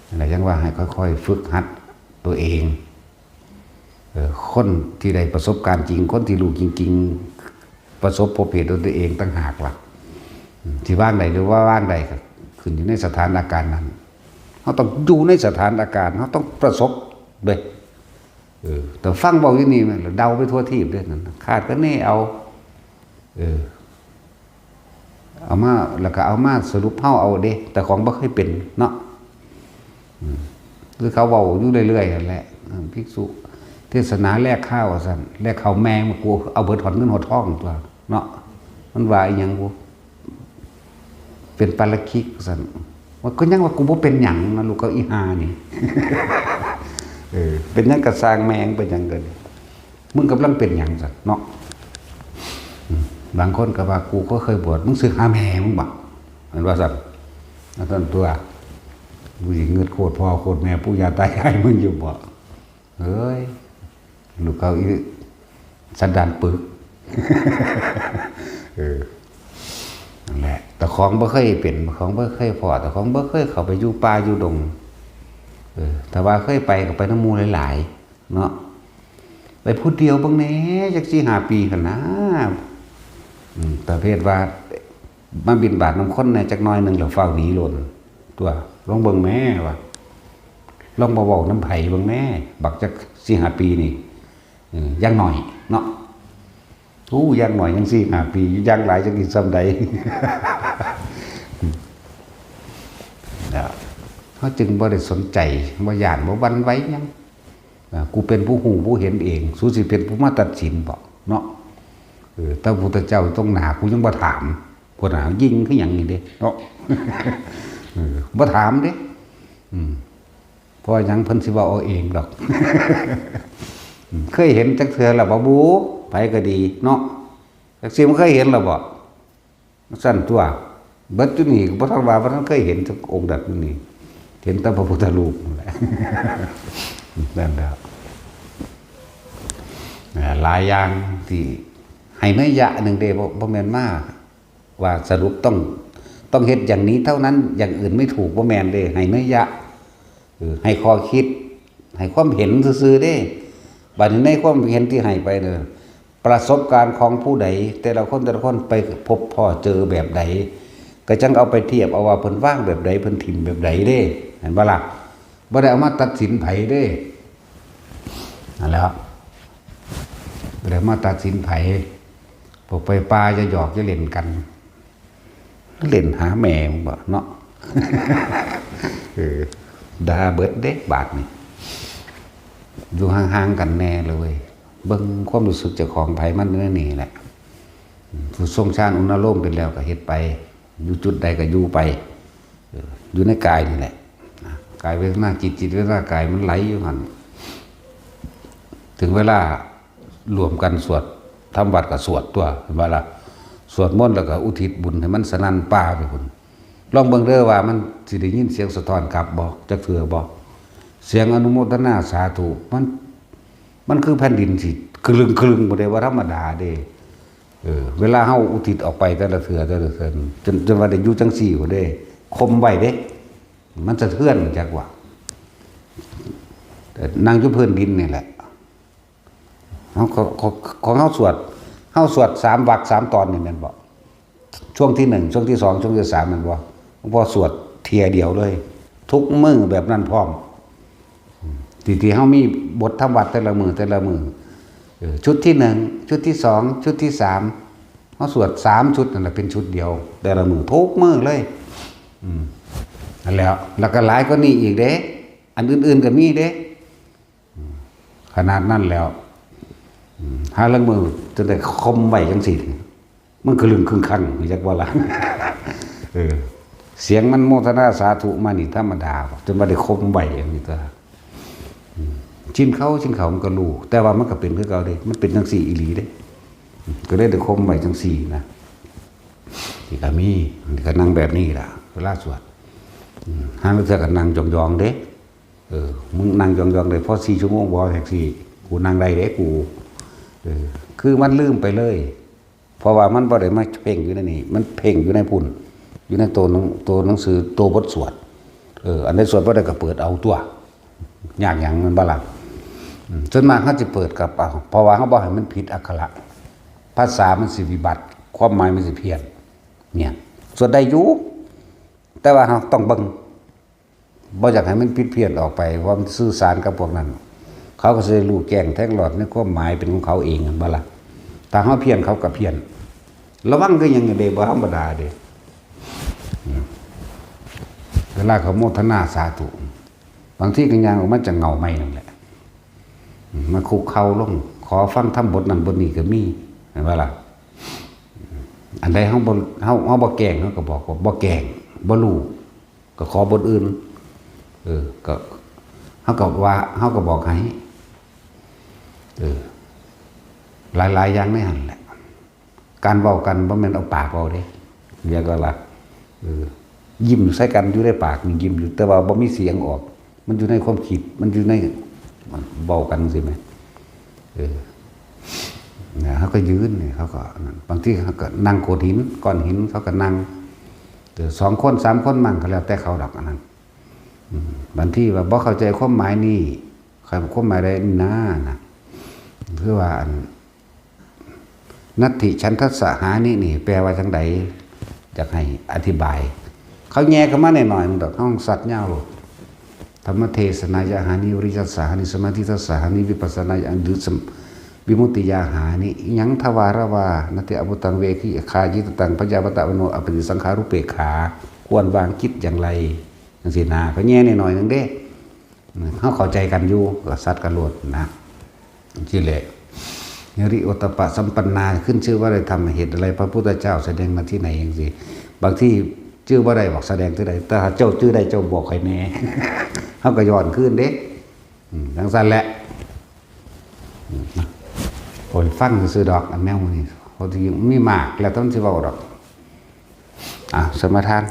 นั่นแหละ จั่งว่าให้ค่อยๆฝึกหัดตัวเอง เออ คนที่ได้ประสบการณ์จริง คนที่รู้จริงๆ ประสบพบเหตุด้วยตัวเองต่างหากล่ะ อืม สิวางใดหรือว่าวางใดก็ขึ้นอยู่ในสถานการณ์นั้น เฮาต้องอยู่ในสถานการณ์ เฮาต้องประสบเด้ เออ แต่ฟังเว้าอยู่นี่แม่นเดาไปทั่วทีปเด้ นั่นน่ะ คาดคะเนเอา เออ เอามา แล้วก็เอามาสรุปเฮาเอาเด้ แต่ของบ่เคยเป็นเนาะ อืม คือเขาเว้าอยู่เรื่อยๆนั่นแหละ อืม ภิกษุเทศนาแลกข้าวว่าซั่น แลกข้าวแม่ง กูเอาเบิดฮอดเงินฮอดทองตั๊วเนาะ มันว่าอีหยังบุ เป็นปาราชิกว่าซั่น ว่าก็ยังว่ากูบ่เป็นหยังนะ ลูกเขาอีห่านี่ เออ เป็นหยังก็ซ่างแม่ง เป็นหยังก็ดี มึงกำลังเป็นหยังซั่นเนาะ อืม บางคนก็ว่า กูก็เคยบวช มึงสึกหาแม่มึงบ่ มันว่าซั่น ว่าซั่นตั๊ว กูสิงึดโคตรพ่อโคตรแม่ปู่ย่าตายายมึงอยู่บ่ เฮ้ย ลูกเขาอีสันดานปึก เออ นั่นแหละ แต่ของบ่เคยเป็น ของบ่เคยพ้อ แต่ของบ่เคยเข้าไปอยู่ป่าอยู่ดง เออ แต่ว่าเคยไปก็ไปนำหมู่หลายๆ เนาะ ไปผู้เดียวเบิ่งแหน่ จักสี่ห้าปีหั่นนะ อืม ประเภทว่า มาบิณฑบาตนำคนแหน่จักหน่อยหนึ่ง แล้วฟ้าวหนีโลดตั๊ว ลองเบิ่งแหมว่า ลองบ่เว้านำไผเบิ่งแหม บักจักสี่ห้าปีนี่ เออ อย่างน้อยเนาะ อู้ อย่างน้อยยังสี่ห้าปี อย่างหลายจักสิส่ำใด นะ เฮาจึงบ่ได้สนใจ บ่ย้าน บ่หวั่นไหวหยัง อ่า กูเป็นผู้ฮู้ผู้เห็นเอง สูสิเป็นผู้มาตัดสินบ่เนาะ เออ แต่พระพุทธเจ้าตรงหน้ากูยังบ่ถาม พุ้นน่ะ ยิงคือหยังนี่เด้เนาะ เออ บ่ถามเด้ อืม เพราะว่าหยัง เพิ่นสิเว้าเอาเองดอก อืม เคยเห็นจักเทื่อแล้วบ่บุ ไผก็ดีเนาะ จักสิมันเคยเห็นแล้วบ่ ซั่นตั๊ว เบิดอยู่นี่ก็บ่ทันว่า บ่ทันเคยเห็นจักองค์ใดอยู่นี่ เห็นแต่พระพุทธรูปนั่นแหละ นั่นแหละ อ่า หลายอย่างที่ให้นัยยะหนึ่งเด้ บ่ บ่แม่นมาว่าสรุปต้อง ต้องเฮ็ดอย่างนี้เท่านั้น อย่างอื่นไม่ถูก บ่แม่นเด้ ให้นัยยะ เออ ให้ข้อคิด ให้ความเห็นซื่อๆเด้ บัดนี้ในความเห็นที่ให้ไปเนี่ย ประสบการณ์ของผู้ใด แต่ละคนแต่ละคนไปพบพ้อเจอแบบใด ก็จั่งเอาไปเทียบเอาว่าเพิ่นวางแบบใด เพิ่นถิ่มแบบใดเด้ เห็นบ่ล่ะ บ่ได้เอามาตัดสินไผเด้ นั่นแหละครับ บ่ได้เอามาตัดสินไผ พวกไปป่าอย่าหยอกอย่าเล่นกัน เล่นหาแม่มึงบ่เนาะ เออ ด่าเบิดเด้บาดนี่ อยู่ห่างๆกันแน่เลยเว้ย เบิ่งความรู้สึกเจ้าของไผมันอยู่ในนี่แหละ อืม ผู้ทรงฌานอุณโลมเป็นแล้วก็เฮ็ดไป อยู่จุดใดก็อยู่ไป เออ อยู่ในกายนี่แหละ นะ กายเวทนาจิต จิตเวทนากายมันไหลอยู่หั่น ถึงเวลารวมกันสวด ทำวัตรก็สวดตั๊ว เห็นบ่ล่ะ สวดมนต์แล้วก็อุทิศบุญให้มันสนั่นป่าไปพุ้น ลองเบิ่งเด้อว่ามันสิได้ยินเสียงสะท้อนกลับบ่ จักเทื่อบ่ เสียงอนุโมทนาสาธุ มัน มันคือแผ่นดินสิคลึงๆ บ่ได้ว่าธรรมดาเด้ เออ เวลาเฮาอุทิศออกไปแต่ละเทื่อ แต่ละเทื่อ จน จนว่าได้อยู่จั่งซี้พุ้นเด้ ข่มไว้เด้ มันสะเทือนจักว่า แต่นั่งอยู่พื้นดินนี่แหละ เฮาก็ ของ ของเฮาสวด เฮาสวดสามวรรคสามตอนนี่แม่นบ่ ช่วงที่หนึ่ง ช่วงที่สอง ช่วงที่สามแม่นบ่ หลวงพ่อสวดเทื่อเดียวเลย ทุกมื้อแบบนั้นพร้อม ที่ ที่เฮามีบททำวัตรแต่ละมื้อ แต่ละมื้อ เออ ชุดที่หนึ่ง ชุดที่สอง ชุดที่สาม เฮาสวดสามชุดนั่นแหละ เป็นชุดเดียว แต่ละมื้อ ทุกมื้อเลย อืม นั่นแหละ แล้วก็หลายกว่านี้อีกเด้ อันอื่นๆก็มีเด้ อืม ขนาดนั้นแล้ว อืม หาลางมื้อจนได้ข่มไว้จั่งซี้ มันคือลึงคึงคัง รู้จักบ่ล่ะ เออ เสียงมันโมทนาสาธุมานี่ธรรมดาบ่ จนว่าได้ข่มไว้จั่งซี้ตั๊ว อืม ชินเขา ชินเขามันก็รู้ แต่ว่ามันก็เป็นคือเก่าเด้ มันเป็นจั่งซี้อีหลีเด้ อืม ก็เลยได้ข่มไว้จั่งซี้นะ นี่ก็มี นี่ก็นั่งแบบนี้ล่ะ เวลาสวด อืม ห่าลางเทื่อก็นั่งยองๆเด้ เออ มึงนั่งยองๆได้พอสี่ชั่วโมงบ่ แท็กซี่ กูนั่งได้เด้กู เออ คือมันลืมไปเลย เพราะว่ามันบ่ได้มาเพ่งอยู่ในนี่ มันเพ่งอยู่ในพุ้น อยู่ในตัวหนัง ตัวหนังสือ ตัวบทสวด เออ อันใดสวดบ่ได้ก็เปิดเอาตั๊ว ยากหยังแม่นบ่ล่ะ อืม ส่วนมากเฮาสิเปิดกลับเอา เพราะว่าเฮาบ่ให้มันผิดอักขระ ภาษามันสิวิบัติ ความหมายมันสิเพี้ยน เนี่ย สวดได้อยู่ แต่ว่าเฮาต้องเบิ่ง บ่อยากให้มันผิดเพี้ยนออกไป ว่ามันสื่อสารกับพวกนั้น เขาก็สิได้รู้แจ้งแทงหลอดในความหมายเป็นของเขาเอง แม่นบ่ล่ะ ถ้าเฮาเพี้ยนเขาก็เพี้ยน ระวังคือหยังเด้ บ่ธรรมดาเด้ อืม เวลาเขาโมทนาสาธุ บางทีก็ย่างออกมาจากเงาไม้นั่นแหละ อืม มาคุกเข่าลง ขอฟังธรรมบทนั้นบทนี้ก็มี เห็นบ่ล่ะ อันใดเฮาบ่ เฮา เฮาบ่แกล้ง เฮาก็บอกว่าบ่แกล้ง บ่รู้ ก็ขอบทอื่น เออ ก็ เฮาก็ว่า เฮาก็บอกให้ เออ หลายๆอย่างในหั่นแหละ การเว้ากันบ่แม่นเอาปากเว้าเด้ เรียกว่า เออ ยิ้มใส่กันอยู่ในปากนี่ยิ้มอยู่ แต่ว่าบ่มีเสียงออก มันอยู่ในความคิด มันอยู่ใน เว้ากันจั่งซี้แหม เออ เนี่ย เขาก็ยืนนี่ เขาก็นั่น บางทีเขาก็นั่งโขดหิน ก้อนหิน เขาก็นั่ง เออ สองคน สามคนมั่งก็แล้วแต่เขาดอกอันนั้น อืม บางทีว่าบ่เข้าใจความหมายนี่ ความหมายใดนี่นะ นะ คือว่าอัน นัตถิฉันทัสสะหานินี่ แปลว่าจั่งใด อยากให้อธิบาย เขาแย่เข้ามาหน่อยๆ มันดอก ห้องสัตว์ยาวโลด ธรรมเทศนายะหานิ วิริยะสะหานิ สมาธิทัสสะหานิ วิปัสสนายะหานิ หรือสม- วิมุตติยาหานิ ยังทวารวา นัตถิอภุตังเวคิคายิตตัง พยาปตะวโน อปฏิสังขารุเปกขา ควรวางจิตอย่างไร จั่งซี้นะ เขาแย่หน่อยๆ นึงเด้ เขาเข้าใจกันอยู่ ก็สัตว์กันโลดนะ จั่งซี้แหละ ฮิริโอตตัปปะสัมปันนา ขึ้นชื่อว่าได้ทำเหตุอะไร พระพุทธเจ้าแสดงมาที่ไหน จั่งซี้ บางทีชื่อบ่ได้บอกแสดงที่ไหน แต่ถ้าเจ้าชื่อได้เจ้าบอกให้แน่ เขาก็ย้อนคืนเด้ อืม จั่งซั่นแหละ อืม โอ้ย ฟังซื่อๆดอก อันแนวนี้ เขาที่มีมากแล้วต้องสิเว้าดอก อ่ะ สมาทาน